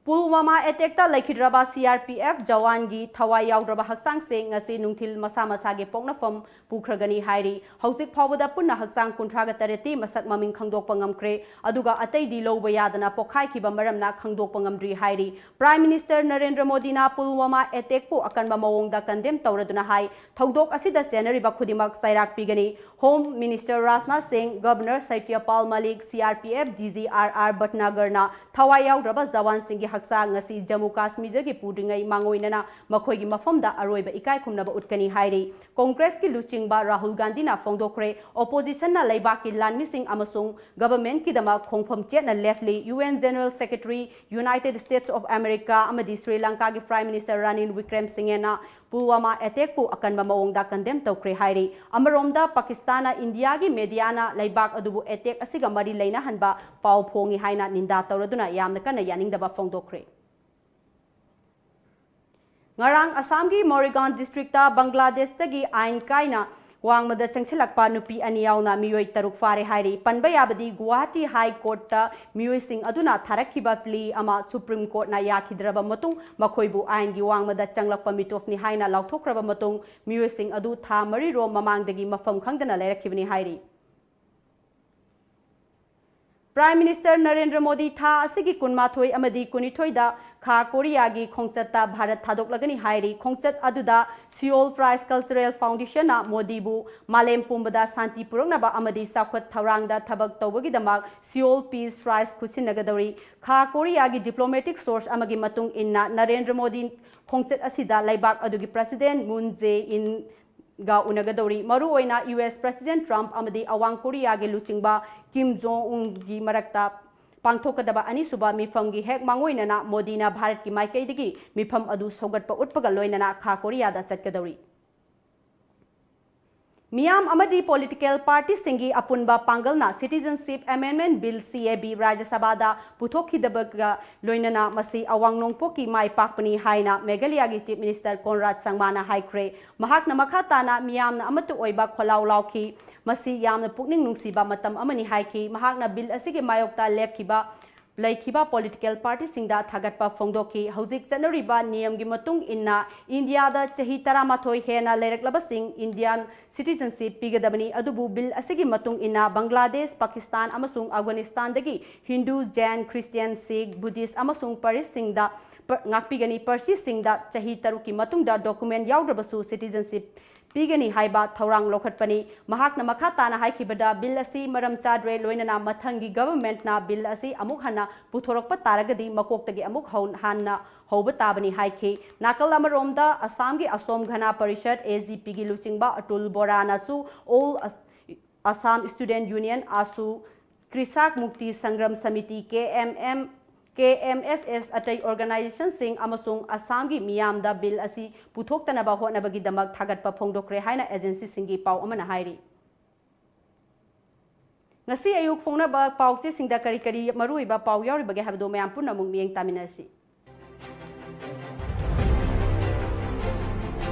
ꯄꯨꯜꯋꯥꯃꯥ attackꯇ ꯂꯩꯈꯤꯗ꯭ꯔꯕ C R P F ꯖꯋꯥꯟꯒꯤ ꯊꯋꯥꯏ ꯌꯥꯎꯗ꯭ꯔꯕ ꯍꯛꯆꯥꯡꯁꯦ ꯉꯁꯤ ꯅꯨꯡꯊꯤꯜ ꯃꯁꯥ ꯃꯁꯥꯒꯤ ꯄꯣꯛꯅꯐꯝ ꯄꯨꯈ꯭ꯔꯒꯅꯤ ꯍꯥꯏꯔꯤ꯫ ꯍꯧꯖꯤꯛ ꯐꯥꯎꯕꯗ ꯄꯨꯟꯅ ꯍꯛꯆꯥꯡ ꯀꯨꯟꯊ꯭ꯔꯥꯒ ꯇꯔꯦꯠꯇꯤ ꯃꯁꯛ ꯃꯃꯤꯡ ꯈꯪꯗꯣꯛꯄ ꯉꯝꯈ꯭ꯔꯦ, ꯑꯗꯨꯒ ꯑꯇꯩꯗꯤ ꯂꯧꯕ ꯌꯥꯗꯅ ꯄꯣꯈꯥꯏꯈꯤꯕ ꯃꯔꯝꯅ ꯈꯪꯗꯣꯛꯄ ꯉꯝꯗ꯭ꯔꯤ ꯍꯥꯏꯔꯤ꯫ Prime Minister ꯅꯔꯦꯟꯗ꯭ꯔ ꯃꯣꯗꯤꯅ ꯄꯨꯜꯋꯥꯃꯥ attackꯄꯨ ꯑꯀꯟꯕ ꯃꯑꯣꯡꯗ condemn ꯇꯧꯔꯗꯨꯅ ꯍꯥꯏ, ꯊꯧꯗꯣꯛ ꯑꯁꯤꯗ ꯆꯦꯟꯅꯔꯤꯕ ꯈꯨꯗꯤꯡꯃꯛ ꯆꯩꯔꯥꯛ ꯄꯤꯒꯅꯤ꯫ Home Minister ꯔꯥꯖꯅꯥꯊ ꯁꯤꯡ, Governor ꯁꯇ꯭ꯌꯄꯥꯜ Malik, C R P F D G R R ꯚꯠꯅꯥꯒꯔꯅ ꯊꯋꯥꯏ ꯌꯥꯎꯗ꯭ꯔꯕ ꯖꯋꯥꯟꯁꯤꯡꯒꯤ ꯍꯛꯆꯥꯡ ꯉꯁꯤ ꯖꯝꯃꯨ ꯀꯥꯁꯃꯤꯔꯗꯒꯤ ꯄꯨꯗ꯭ꯔꯤꯉꯩ ꯃꯥꯡꯑꯣꯏꯅꯅ ꯃꯈꯣꯏꯒꯤ ꯃꯐꯝꯗ ꯑꯔꯣꯏꯕ ꯏꯀꯥꯏ ꯈꯨꯝꯅꯕ ꯎꯠꯀꯅꯤ ꯍꯥꯏꯔꯤ꯫ Congressꯀꯤ ꯂꯨꯆꯤꯡꯕ ꯔꯥꯍꯨꯜ ꯒꯥꯟꯙꯤꯅ ꯐꯣꯡꯗꯣꯛꯈ꯭ꯔꯦ, oppositionꯅ ꯂꯩꯕꯥꯛꯀꯤ ꯂꯥꯟꯃꯤꯁꯤꯡ ꯑꯃꯁꯨꯡ governmentꯀꯤꯗꯃꯛ ꯈꯣꯡꯐꯝ ꯆꯦꯠꯅ ꯂꯦꯞꯂꯤ꯫ U N General Secretary, United States of America ꯑꯃꯗꯤ ꯁ꯭ꯔꯤ ꯂꯪꯀꯥꯒꯤ Prime Minister ꯔꯥꯅꯤꯜ ꯋꯤꯀ꯭ꯔꯦꯝ ꯁꯤꯡꯉꯦꯅ ꯄꯨꯜꯋꯥꯃꯥ attackꯄꯨ ꯑꯀꯟꯕ ꯃꯑꯣꯡꯗ condemn ꯇꯧꯈ꯭ꯔꯦ ꯍꯥꯏꯔꯤ꯫ ꯑꯃꯔꯣꯝꯗ ꯄꯥꯀꯤꯁꯇꯥꯟꯅ ꯏꯟꯗꯤꯌꯥꯒꯤ mediaꯅ ꯂꯩꯕꯥꯛ ꯑꯗꯨꯕꯨ attack ꯑꯁꯤꯒ ꯃꯔꯤ ꯂꯩꯅꯍꯟꯕ ꯄꯥꯎ ꯐꯣꯡꯉꯤ ꯍꯥꯏꯅ ꯅꯤꯟꯗꯥ ꯇꯧꯔꯗꯨꯅ ꯌꯥꯝꯅ ꯀꯟꯅ ꯌꯥꯅꯤꯡꯗꯕ ꯐꯣꯡꯗꯣꯛꯈ꯭ꯔꯦ꯫ ꯉꯔꯥꯡ ꯑꯁꯥꯝꯒꯤ ꯃꯣꯔꯤꯒꯥꯎꯟ districtꯇ ꯕꯪꯒ꯭ꯂꯥꯗꯦꯁꯇꯒꯤ ꯑꯥꯏꯟ ꯀꯥꯏꯅ ꯋꯥꯡꯃꯗ ꯆꯪꯁꯤꯜꯂꯛꯄ ꯅꯨꯄꯤ ꯑꯅꯤ ꯌꯥꯎꯅ ꯃꯤꯑꯣꯏ ꯇꯔꯨꯛ ꯐꯥꯔꯦ ꯍꯥꯏꯔꯤ꯫ ꯄꯟꯕ ꯌꯥꯕꯗꯤ, ꯒꯨꯋꯥꯍꯥꯇꯤ High Courtꯇ ꯃꯤꯑꯣꯏꯁꯤꯡ ꯑꯗꯨꯅ ꯊꯥꯔꯛꯈꯤꯕ plea ꯑꯃ Supreme Courtꯅ ꯌꯥꯈꯤꯗ꯭ꯔꯕ ꯃꯇꯨꯡ ꯃꯈꯣꯏꯕꯨ ꯑꯥꯏꯟꯒꯤ ꯋꯥꯡꯃꯗ ꯆꯪꯂꯛꯄ ꯃꯤꯇꯣꯞꯅꯤ ꯍꯥꯏꯅ ꯂꯥꯎꯊꯣꯛꯈ꯭ꯔꯕ ꯃꯇꯨꯡ ꯃꯤꯑꯣꯏꯁꯤꯡ ꯑꯗꯨ ꯊꯥ ꯃꯔꯤꯔꯣꯝ ꯃꯃꯥꯡꯗꯒꯤ ꯃꯐꯝ ꯈꯪꯗꯅ ꯂꯩꯔꯛꯈꯤꯕꯅꯤ ꯍꯥꯏꯔꯤ꯫ Prime Minister ꯅꯔꯦꯟꯗ꯭ꯔ ꯃꯣꯗꯤ ꯊꯥ ꯑꯁꯤꯒꯤ ꯀꯨꯟꯃꯥꯊꯣꯏ ꯑꯃꯗꯤ ꯀꯨꯟꯅꯤꯊꯣꯏꯗ ꯈꯥ ꯀꯣꯔꯤꯌꯥꯒꯤ ꯈꯣꯡꯆꯠꯇ ꯚꯥꯔꯠ ꯊꯥꯗꯣꯛꯂꯒꯅꯤ ꯍꯥꯏꯔꯤ꯫ ꯈꯣꯡꯆꯠ ꯑꯗꯨꯗ Seoul Prize Cultural Foundationꯅ ꯃꯣꯗꯤꯕꯨ ꯃꯥꯂꯦꯝ ꯄꯨꯝꯕꯗ ꯁꯥꯟꯇꯤ ꯄꯨꯔꯛꯅꯕ ꯑꯃꯗꯤ ꯆꯥꯎꯈꯠ ꯊꯧꯔꯥꯡꯗ ꯊꯕꯛ ꯇꯧꯕꯒꯤꯗꯃꯛ Seoul Peace Prize ꯈꯨꯠꯁꯤꯟꯅꯒꯗꯧꯔꯤ꯫ ꯈꯥ ꯀꯣꯔꯤꯌꯥꯒꯤ diplomatic source ꯑꯃꯒꯤ ꯃꯇꯨꯡ ꯏꯟꯅ, ꯅꯔꯦꯟꯗ꯭ꯔ ꯃꯣꯗꯤ ꯈꯣꯡꯆꯠ ꯑꯁꯤꯗ ꯂꯩꯕꯥꯛ ꯑꯗꯨꯒꯤ President Moon Jae-in ꯒ ꯎꯅꯒꯗꯧꯔꯤ꯫ ꯃꯔꯨꯑꯣꯏꯅ U S President Trump ꯑꯃꯗꯤ ꯑꯋꯥꯡ ꯀꯣꯔꯤꯌꯥꯒꯤ ꯂꯨꯆꯤꯡꯕ Kim Jong Unꯒꯤ ꯃꯔꯛꯇ ꯄꯥꯡꯊꯣꯛꯀꯗꯕ ꯑꯅꯤꯁꯨꯕ ꯃꯤꯐꯝꯒꯤ ꯍꯦꯛ ꯃꯥꯡꯑꯣꯏꯅꯅ ꯃꯣꯗꯤꯅ ꯚꯥꯔꯠꯀꯤ ꯃꯥꯏꯀꯩꯗꯒꯤ ꯃꯤꯐꯝ ꯑꯗꯨ ꯁꯧꯒꯠꯄ ꯎꯠꯄꯒ ꯂꯣꯏꯅꯅ ꯈꯥ ꯀꯣꯔꯤꯌꯥꯗ ꯆꯠꯀꯗꯧꯔꯤ꯫ ꯃꯤꯌꯥꯝ ꯑꯃꯗꯤ ꯄꯣꯂꯤꯇꯤꯀꯦꯜ ꯄꯥꯔꯇꯤꯁꯤꯡꯒꯤ ꯑꯄꯨꯟꯕ ꯄꯥꯡꯒꯜꯅ Citizenship Amendment Bill, C A B, ꯔꯥꯖ꯭ꯌ ꯁꯚꯥꯗ ꯄꯨꯊꯣꯛꯈꯤꯗꯕꯒ ꯂꯣꯏꯅꯅ ꯃꯁꯤ ꯑꯋꯥꯡ ꯅꯣꯡꯄꯣꯛꯀꯤ ꯃꯥꯏ ꯄꯥꯛꯄꯅꯤ ꯍꯥꯏꯅ ꯃꯦꯘꯥꯂꯌꯥꯒꯤ Chief Minister Conrad ꯁꯪꯃꯥꯅ ꯍꯥꯏꯈ꯭ꯔꯦ꯫ ꯃꯍꯥꯛꯅ ꯃꯈꯥ ꯇꯥꯅ ꯃꯤꯌꯥꯝꯅ ꯑꯃꯠꯇ ꯑꯣꯏꯕ ꯈꯣꯜꯂꯥꯎ ꯂꯥꯎꯈꯤ꯫ ꯃꯁꯤ ꯌꯥꯝꯅ ꯄꯨꯛꯅꯤꯡ ꯅꯨꯡꯁꯤꯕ ꯃꯇꯝ ꯑꯃꯅꯤ ꯍꯥꯏꯈꯤ꯫ ꯃꯍꯥꯛꯅ ꯕꯤꯜ ꯑꯁꯤꯒꯤ ꯃꯥꯌꯣꯛꯇ ꯂꯦꯞꯈꯤꯕ ꯂꯩꯈꯤꯕ ꯄꯣꯂꯤꯇꯤꯀꯦꯜ ꯄꯥꯔꯇꯤꯁꯤꯡꯗ ꯊꯥꯒꯠꯄ ꯐꯣꯡꯗꯣꯛꯈꯤ꯫ ꯍꯧꯖꯤꯛ ꯆꯠꯅꯔꯤꯕ ꯅꯤꯌꯝꯒꯤ ꯃꯇꯨꯡ ꯏꯟꯅ ꯏꯟꯗꯤꯌꯥꯗ ꯆꯍꯤ ꯇꯔꯥꯃꯥꯊꯣꯏ ꯍꯦꯟꯅ ꯂꯩꯔꯛꯂꯕꯁꯤꯡ Indian citizenship ꯄꯤꯒꯗꯕꯅꯤ꯫ ꯑꯗꯨꯕꯨ ꯕꯤꯜ ꯑꯁꯤꯒꯤ ꯃꯇꯨꯡ ꯏꯟꯅ ꯕꯪꯒ꯭ꯂꯥꯗꯦꯁ, ꯄꯥꯀꯤꯁꯇꯥꯟ ꯑꯃꯁꯨꯡ ꯑꯐꯒꯥꯅꯤꯁꯇꯥꯟꯗꯒꯤ ꯍꯤꯟꯗꯨ, ꯖꯩꯟ, ꯈ꯭ꯔꯤꯁꯇꯤꯌꯥꯟ, ꯁꯤꯈ, ꯕꯨꯙꯤꯁ꯭ꯠ ꯑꯃꯁꯨꯡ ꯄꯔꯁꯤꯁꯤꯡꯗ ꯄ-, ꯉꯥꯛꯄꯤꯒꯅꯤ꯫ ꯄꯔꯁꯤꯁꯤꯡꯗ ꯆꯍꯤ ꯇꯔꯨꯛꯀꯤ ꯃꯇꯨꯡꯗ ꯗꯣꯀꯨꯃꯦꯟꯠ ꯌꯥꯎꯗ꯭ꯔꯕꯁꯨ citizenship ꯄꯤꯒꯅꯤ ꯍꯥꯏꯕ ꯊꯧꯔꯥꯡ ꯂꯧꯈꯠꯄꯅꯤ꯫ ꯃꯍꯥꯛꯅ ꯃꯈꯥ ꯇꯥꯅ ꯍꯥꯏꯈꯤꯕꯗ, ꯕꯤꯜ ꯑꯁꯤ ꯃꯔꯝ ꯆꯥꯗ꯭ꯔꯦ, ꯂꯣꯏꯅꯅ ꯃꯊꯪꯒꯤ ꯒꯚꯔꯟꯃꯦꯟꯠꯅ ꯕꯤꯜ ꯑꯁꯤ ꯑꯃꯨꯛ ꯍꯟꯅ ꯄꯨꯊꯣꯔꯛꯄ ꯇꯥꯔꯒꯗꯤ ꯃꯀꯣꯛꯇꯒꯤ ꯑꯃꯨꯛ ꯍꯧ-, ꯍꯥꯟꯅ ꯍꯧꯕ ꯇꯥꯕꯅꯤ ꯍꯥꯏꯈꯤ꯫ ꯅꯥꯀꯜ ꯑꯃꯔꯣꯝꯗ, ꯑꯁꯥꯝꯒꯤ ꯑꯁꯣꯝ ꯒꯅ ꯄꯔꯤꯁꯗ, A G Pꯒꯤ ꯂꯨꯆꯤꯡꯕ Atul ꯕꯣꯔꯥꯅꯁꯨ All As-, Assam Student Union, AASU, ꯀ꯭ꯔꯤꯁꯥꯛ ꯃꯨꯛꯇꯤ Sangram samiti, K M M, K M S S, ꯑꯇꯩ ꯑꯣꯔꯒꯅꯥꯏꯖꯦꯁꯟꯁꯤꯡ ꯑꯃꯁꯨꯡ ꯑꯁꯥꯝꯒꯤ ꯃꯤꯌꯥꯝꯗ ꯕꯤꯜ ꯑꯁꯤ ꯄꯨꯊꯣꯛꯇꯅꯕ ꯍꯣꯠꯅꯕꯒꯤꯗꯃꯛ ꯊꯥꯒꯠꯄ ꯐꯣꯡꯗꯣꯛꯈ꯭ꯔꯦ ꯍꯥꯏꯅ ꯑꯦꯖꯦꯟꯁꯤꯁꯤꯡꯒꯤ ꯄꯥꯎ ꯑꯃꯅ ꯍꯥꯏꯔꯤ꯫ ꯉꯁꯤ ꯑꯌꯨꯛ ꯐꯣꯡꯅꯕ ꯄꯥꯎꯆꯦꯁꯤꯡꯗ ꯀꯔꯤ ꯀꯔꯤ ꯃꯔꯨꯑꯣꯏꯕ ꯄꯥꯎ ꯌꯥꯎꯔꯤꯕꯒꯦ ꯍꯥꯏꯕꯗꯨ ꯃꯌꯥꯝ ꯄꯨꯟꯅ ꯑꯃꯨꯛ ꯃꯤꯠꯌꯦꯡ ꯇꯥꯃꯤꯟꯅꯁꯤ꯫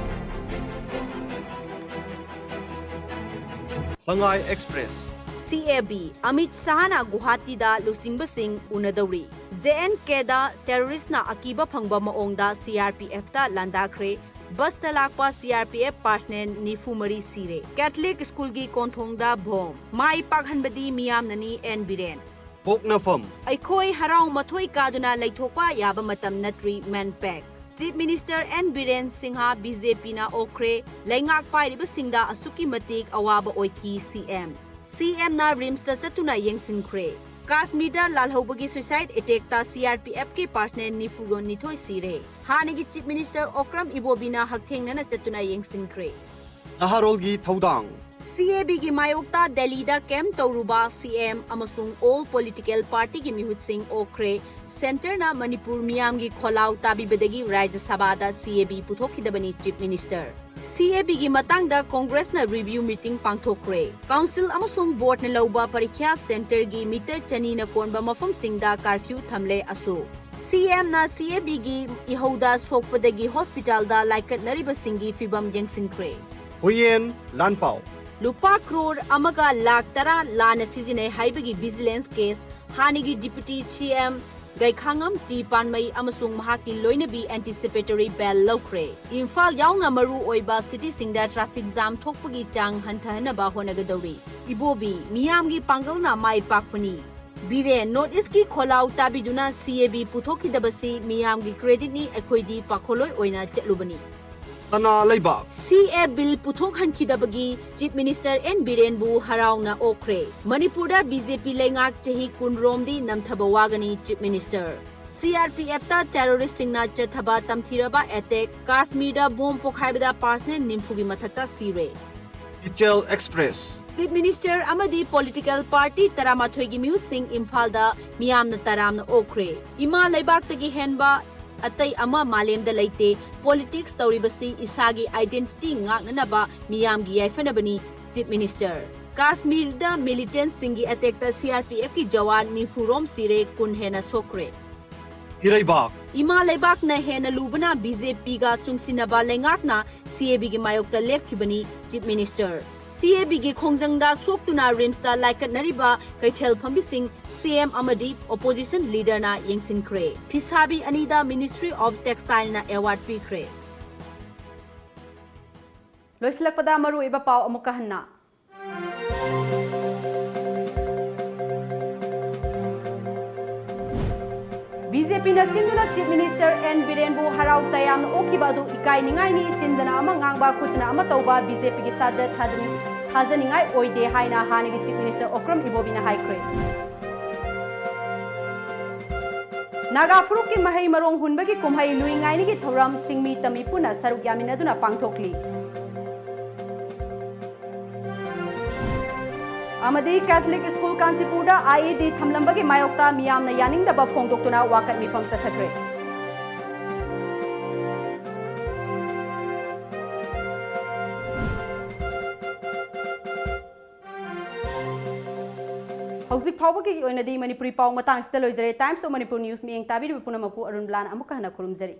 ꯁꯉꯥꯏ ꯑꯦꯛꯁꯄ꯭ꯔꯦꯁ꯫ C A B, ꯑꯃꯤꯠ ꯁꯥꯍꯅ ꯒꯨꯋꯥꯍꯥꯇꯤꯗ ꯂꯨꯆꯤꯡꯕꯁꯤꯡ ꯎꯅꯗꯧꯔꯤ꯫ J and Kꯗ ꯇꯦꯔꯣꯔꯤꯁ꯭ꯠꯅ ꯑꯀꯤꯕ ꯐꯪꯕ ꯃꯑꯣꯡꯗ C R P Fꯇ ꯂꯥꯟꯗꯥꯈ꯭ꯔꯦ꯫ ꯕꯁꯇ ꯂꯥꯛꯄ C R P F personal ꯅꯤꯐꯨ ꯃꯔꯤ ꯁꯤꯔꯦ꯫ ꯀꯦꯊꯂꯤꯛ ꯁ꯭ꯀꯨꯜꯒꯤ ꯀꯣꯟꯊꯣꯡꯗ ꯕꯣꯝ꯫ ꯃꯥꯏ ꯄꯥꯛꯍꯟꯕꯗꯤ ꯃꯤꯌꯥꯝꯅꯅꯤ, N ꯕꯤꯔꯦꯟ꯫ ꯄꯣꯛꯅꯐꯝ꯫ ꯑꯩꯈꯣꯏ ꯍꯔꯥꯎ ꯃꯊꯣꯏ ꯀꯥꯗꯨꯅ ꯂꯩꯊꯣꯛꯄ ꯌꯥꯕ ꯃꯇꯝ ꯅꯠꯇ꯭ꯔꯤ, ꯃꯦꯟꯄꯦꯛ꯫ Chief Minister N Biren Singh, B J Pꯅ ꯑꯣꯛꯈ꯭ꯔꯦ, ꯂꯩꯉꯥꯛ ꯄꯥꯏꯔꯤꯕꯁꯤꯡꯗ ꯑꯁꯨꯛꯀꯤ ꯃꯇꯤꯛ ꯑꯋꯥꯕ ꯑꯣꯏꯈꯤ, C M꯫ C Mꯅ RIMSꯇ ꯆꯠꯇꯨꯅ ꯌꯦꯡꯁꯤꯟꯈ꯭ꯔꯦ꯫ ꯀꯥꯁꯃꯤꯔꯗ ꯂꯥꯜꯍꯧꯕꯒꯤ suicide attackꯇ C R P Fꯀꯤ ꯄꯥꯔꯁꯅꯦꯜ ꯅꯤꯐꯨ ꯅꯤꯊꯣꯏ ꯁꯤꯔꯦ꯫ ꯍꯥꯟꯅꯒꯤ Chief Minister ꯑꯣꯀ꯭ꯔꯝ ꯏꯕꯣꯕꯤꯅ ꯍꯛꯊꯦꯡꯅꯅ ꯆꯠꯇꯨꯅ ꯌꯦꯡꯁꯤꯟꯈ꯭ꯔꯦ꯫ ꯅꯍꯥꯔꯣꯜꯒꯤ ꯊꯧꯗꯥꯡ꯫ C A Bꯒꯤ ꯃꯥꯌꯣꯛꯇ ꯗꯦꯜꯂꯤꯗ ꯀꯦꯝꯞ ꯇꯧꯔꯨꯕ C M ꯑꯃꯁꯨꯡ all political partyꯒꯤ ꯃꯤꯍꯨꯠꯁꯤꯡ ꯑꯣꯛꯈ꯭ꯔꯦ꯫ ꯁꯦꯟꯇꯔꯅ ꯃꯅꯤꯄꯨꯔ ꯃꯤꯌꯥꯝꯒꯤ ꯈꯣꯜꯂꯥꯎ ꯇꯥꯕꯤꯕꯗꯒꯤ ꯔꯥꯖ꯭ꯌ ꯁꯚꯥꯗ C A B ꯄꯨꯊꯣꯛꯈꯤꯗꯕꯅꯤ, Chief Minister꯫ CABꯒꯤ ꯃꯇꯥꯡꯗ ꯀꯣꯡꯒ꯭ꯔꯦꯁꯅ review meeting ꯄꯥꯡꯊꯣꯛꯈ꯭ꯔꯦ꯫ Council ꯑꯃꯁꯨꯡ boardꯅ ꯂꯧꯕ ꯄꯔꯤꯈ꯭ꯌꯥ centreꯒꯤ meter ꯆꯅꯤꯅ ꯀꯣꯟꯕ ꯃꯐꯝꯁꯤꯡꯗ curfew ꯊꯝꯂꯦ꯫ ꯑꯁꯨ CMꯅ CABꯒꯤ ꯏꯍꯧꯗ ꯁꯣꯛꯄꯗꯒꯤ hospitalꯗ ꯂꯥꯏꯀꯠꯅꯔꯤꯕꯁꯤꯡꯒꯤ ꯐꯤꯚꯝ ꯌꯦꯡꯁꯤꯟꯈ꯭ꯔꯦ꯫ ꯍꯨꯌꯦꯟ ꯂꯥꯟꯄꯥꯎ꯫ ꯂꯨꯄꯥ ꯀ꯭ꯔꯣꯔ ꯑꯃꯒ ꯂꯥꯈ ꯇꯔꯥ ꯂꯥꯟꯅ ꯁꯤꯖꯤꯟꯅꯩ ꯍꯥꯏꯕꯒꯤ vigilance case ꯍꯥꯟꯅꯒꯤ Deputy CM ꯒꯩꯈꯥꯉꯝ ꯇꯤ ꯄꯥꯟꯃꯩ ꯑꯃꯁꯨꯡ ꯃꯍꯥꯛꯀꯤ ꯂꯣꯏꯅꯕꯤ anticipatory bail ꯂꯧꯈ꯭ꯔꯦ꯫ ꯏꯝꯐꯥꯜ ꯌꯥꯎꯅ ꯃꯔꯨ ꯑꯣꯏꯕ cityꯁꯤꯡꯗ traffic jam ꯊꯣꯛꯄꯒꯤ ꯆꯥꯡ ꯍꯟꯊꯍꯟꯅꯕ ꯍꯣꯠꯅꯒꯗꯧꯔꯤ꯫ ꯏꯕꯣꯕꯤ, ꯃꯤꯌꯥꯝꯒꯤ ꯄꯥꯡꯒꯜꯅ ꯃꯥꯏ ꯄꯥꯛꯄꯅꯤ꯫ ꯕꯤꯔꯦꯟ, North Eastꯀꯤ ꯈꯣꯜꯂꯥꯎ ꯇꯥꯕꯤꯗꯨꯅ CAB ꯄꯨꯊꯣꯛꯈꯤꯗꯕꯁꯤ ꯃꯤꯌꯥꯝꯒꯤ creditꯅꯤ, ꯑꯩꯈꯣꯏꯗꯤ ꯄꯥꯈꯣꯜꯂꯣꯏ ꯑꯣꯏꯅ ꯆꯠꯂꯨꯕꯅꯤ꯫ ꯁꯅꯥ ꯂꯩꯕꯥꯛ꯫ CAB bill ꯄꯨꯊꯣꯛꯍꯟꯈꯤꯗꯕꯒꯤ Chief Minister N ꯕꯤꯔꯦꯟꯕꯨ ꯍꯔꯥꯎꯅ ꯑꯣꯛꯈ꯭ꯔꯦ꯫ ꯃꯅꯤꯄꯨꯔꯗ BJP ꯂꯩꯉꯥꯛ ꯆꯍꯤ ꯀꯨꯟ ꯔꯣꯝꯗꯤ ꯅꯝꯊꯕ ꯋꯥꯒꯅꯤ, Chief Minister꯫ CRPFꯇ terroristꯁꯤꯡꯅ ꯆꯠꯊꯕ ꯇꯝꯊꯤꯔꯕ attack, ꯀꯥꯁꯃꯤꯔꯗ bomb ꯄꯣꯈꯥꯏꯕꯗ personnel ꯅꯤꯐꯨꯒꯤ ꯃꯊꯛꯇ ꯁꯤꯔꯦ꯫ ꯏꯆꯦꯜ Express꯫ Chief Minister ꯑꯃꯗꯤ political party ꯇꯔꯥꯃꯥꯊꯣꯏꯒꯤ ꯃꯤꯍꯨꯠꯁꯤꯡ ꯏꯝꯐꯥꯜꯗ ꯃꯤꯌꯥꯝꯅ ꯇꯔꯥꯝꯅ ꯑꯣꯛꯈ꯭ꯔꯦ꯫ ꯏꯃꯥ ꯂꯩꯕꯥꯛꯇꯒꯤ ꯍꯦꯟꯕ ꯑꯇꯩ ꯑꯃ ꯃꯥꯂꯦꯝꯗ ꯂꯩꯇꯦ꯫ Politics ꯇꯧꯔꯤꯕꯁꯤ ꯏꯁꯥꯒꯤ identity ꯉꯥꯛꯅꯅꯕ ꯃꯤꯌꯥꯝꯒꯤ ꯌꯥꯏꯐꯅꯕꯅꯤ, Chief Minister꯫ ꯀꯥꯁꯃꯤꯔꯗ militantꯁꯤꯡꯒꯤ attackꯇ CRPFꯀꯤ ꯖꯋꯥꯟ ꯅꯤꯐꯨ ꯔꯣꯝ ꯁꯤꯔꯦ, ꯀꯨꯟ ꯍꯦꯟꯅ ꯁꯣꯛꯈ꯭ꯔꯦ꯫ ꯏꯔꯩꯕꯥꯛ꯫ ꯏꯃꯥ ꯂꯩꯕꯥꯛꯅ ꯍꯦꯟꯅ ꯂꯨꯕꯅ BJPꯒ ꯆꯨꯡꯁꯤꯟꯅꯕ ꯂꯩꯉꯥꯛꯅ CABꯒꯤ ꯃꯥꯌꯣꯛꯇ ꯂꯦꯞꯈꯤꯕꯅꯤ, Chief Minister꯫ CABꯒꯤ ꯈꯣꯡꯖꯪꯗ ꯁꯣꯛꯇꯨꯅ RIMSꯇ ꯂꯥꯏꯀꯠꯅꯔꯤꯕ ꯀꯩꯊꯦꯜ ꯐꯝꯕꯤꯁꯤꯡ CM ꯑꯃꯗꯤ opposition leaderꯅ ꯌꯦꯡꯁꯤꯟꯈ꯭ꯔꯦ꯫ ꯐꯤꯁꯥꯕꯤ ꯑꯅꯤꯗ Ministry of Textileꯅ award ꯄꯤꯈ꯭ꯔꯦ꯫ ꯂꯣꯏꯁꯤꯜꯂꯛꯄꯗ ꯃꯔꯨꯑꯣꯏꯕ ꯄꯥꯎ ꯑꯃꯨꯛꯀ ꯍꯟꯅ꯫ BJPꯅ ꯁꯤꯟꯗꯨꯅ Chief Minister N ꯕꯤꯔꯦꯟꯕꯨ ꯍꯔꯥꯎ ꯇꯌꯥꯝꯅ ꯑꯣꯛꯈꯤꯕ ꯑꯗꯨ ꯏꯀꯥꯏꯅꯤꯡꯉꯥꯏꯅꯤ, ꯆꯤꯟꯗꯅ ꯑꯃ ꯉꯥꯡꯕ, ꯈꯨꯠꯇꯅ ꯑꯃ ꯇꯧꯕ BJPꯒꯤ ꯁꯥꯖꯠ ꯊꯥꯖꯅꯤꯡꯉꯥꯏ ꯑꯣꯏꯗꯦ ꯍꯥꯏꯅ ꯍꯥꯟꯅꯒꯤ Chief Minister ꯑꯣꯀ꯭ꯔꯝ ꯏꯕꯣꯕꯤꯅ ꯍꯥꯏꯈ꯭ꯔꯦ꯫ ꯅꯥꯒꯥ ꯐꯨꯔꯨꯞꯀꯤ ꯃꯍꯩ ꯃꯔꯣꯡ ꯍꯨꯟꯕꯒꯤ ꯀꯨꯝꯍꯩ ꯂꯨꯏ ꯉꯥꯏꯅꯤꯒꯤ ꯊꯧꯔꯝ ꯆꯤꯡꯃꯤ ꯇꯝꯃꯤ ꯄꯨꯟꯅ ꯁꯔꯨꯛ ꯌꯥꯃꯤꯟꯅꯗꯨꯅ ꯄꯥꯡꯊꯣꯛꯂꯤ꯫ ꯑꯃꯗꯤ Catholic School ꯀꯥꯟꯆꯤꯄꯨꯔꯗ IED ꯊꯝꯂꯝꯕꯒꯤ ꯃꯥꯌꯣꯛꯇ ꯃꯤꯌꯥꯝꯅ ꯌꯥꯅꯤꯡꯗꯕ ꯐꯣꯡꯗꯣꯛꯇꯨꯅ ꯋꯥꯀꯠ ꯃꯤꯐꯝ ꯆꯠꯊꯈ꯭ꯔꯦ꯫ ꯍꯧꯖꯤꯛ ꯐꯥꯎꯕꯒꯤ ꯑꯣꯏꯅꯗꯤ ꯃꯅꯤꯄꯨꯔꯤ ꯄꯥꯎ ꯃꯇꯥꯡꯁꯤꯗ ꯂꯣꯏꯖꯔꯦ꯫ Times of Manipur News ꯃꯤꯠꯌꯦꯡ ꯇꯥꯕꯤꯔꯤꯕ ꯄꯨꯝꯅꯃꯛꯄꯨ ꯑꯔꯨꯟ ꯕ꯭ꯂꯥꯅ ꯑꯃꯨꯛꯀ ꯍꯟꯅ ꯈꯨꯔꯨꯝꯖꯔꯤ꯫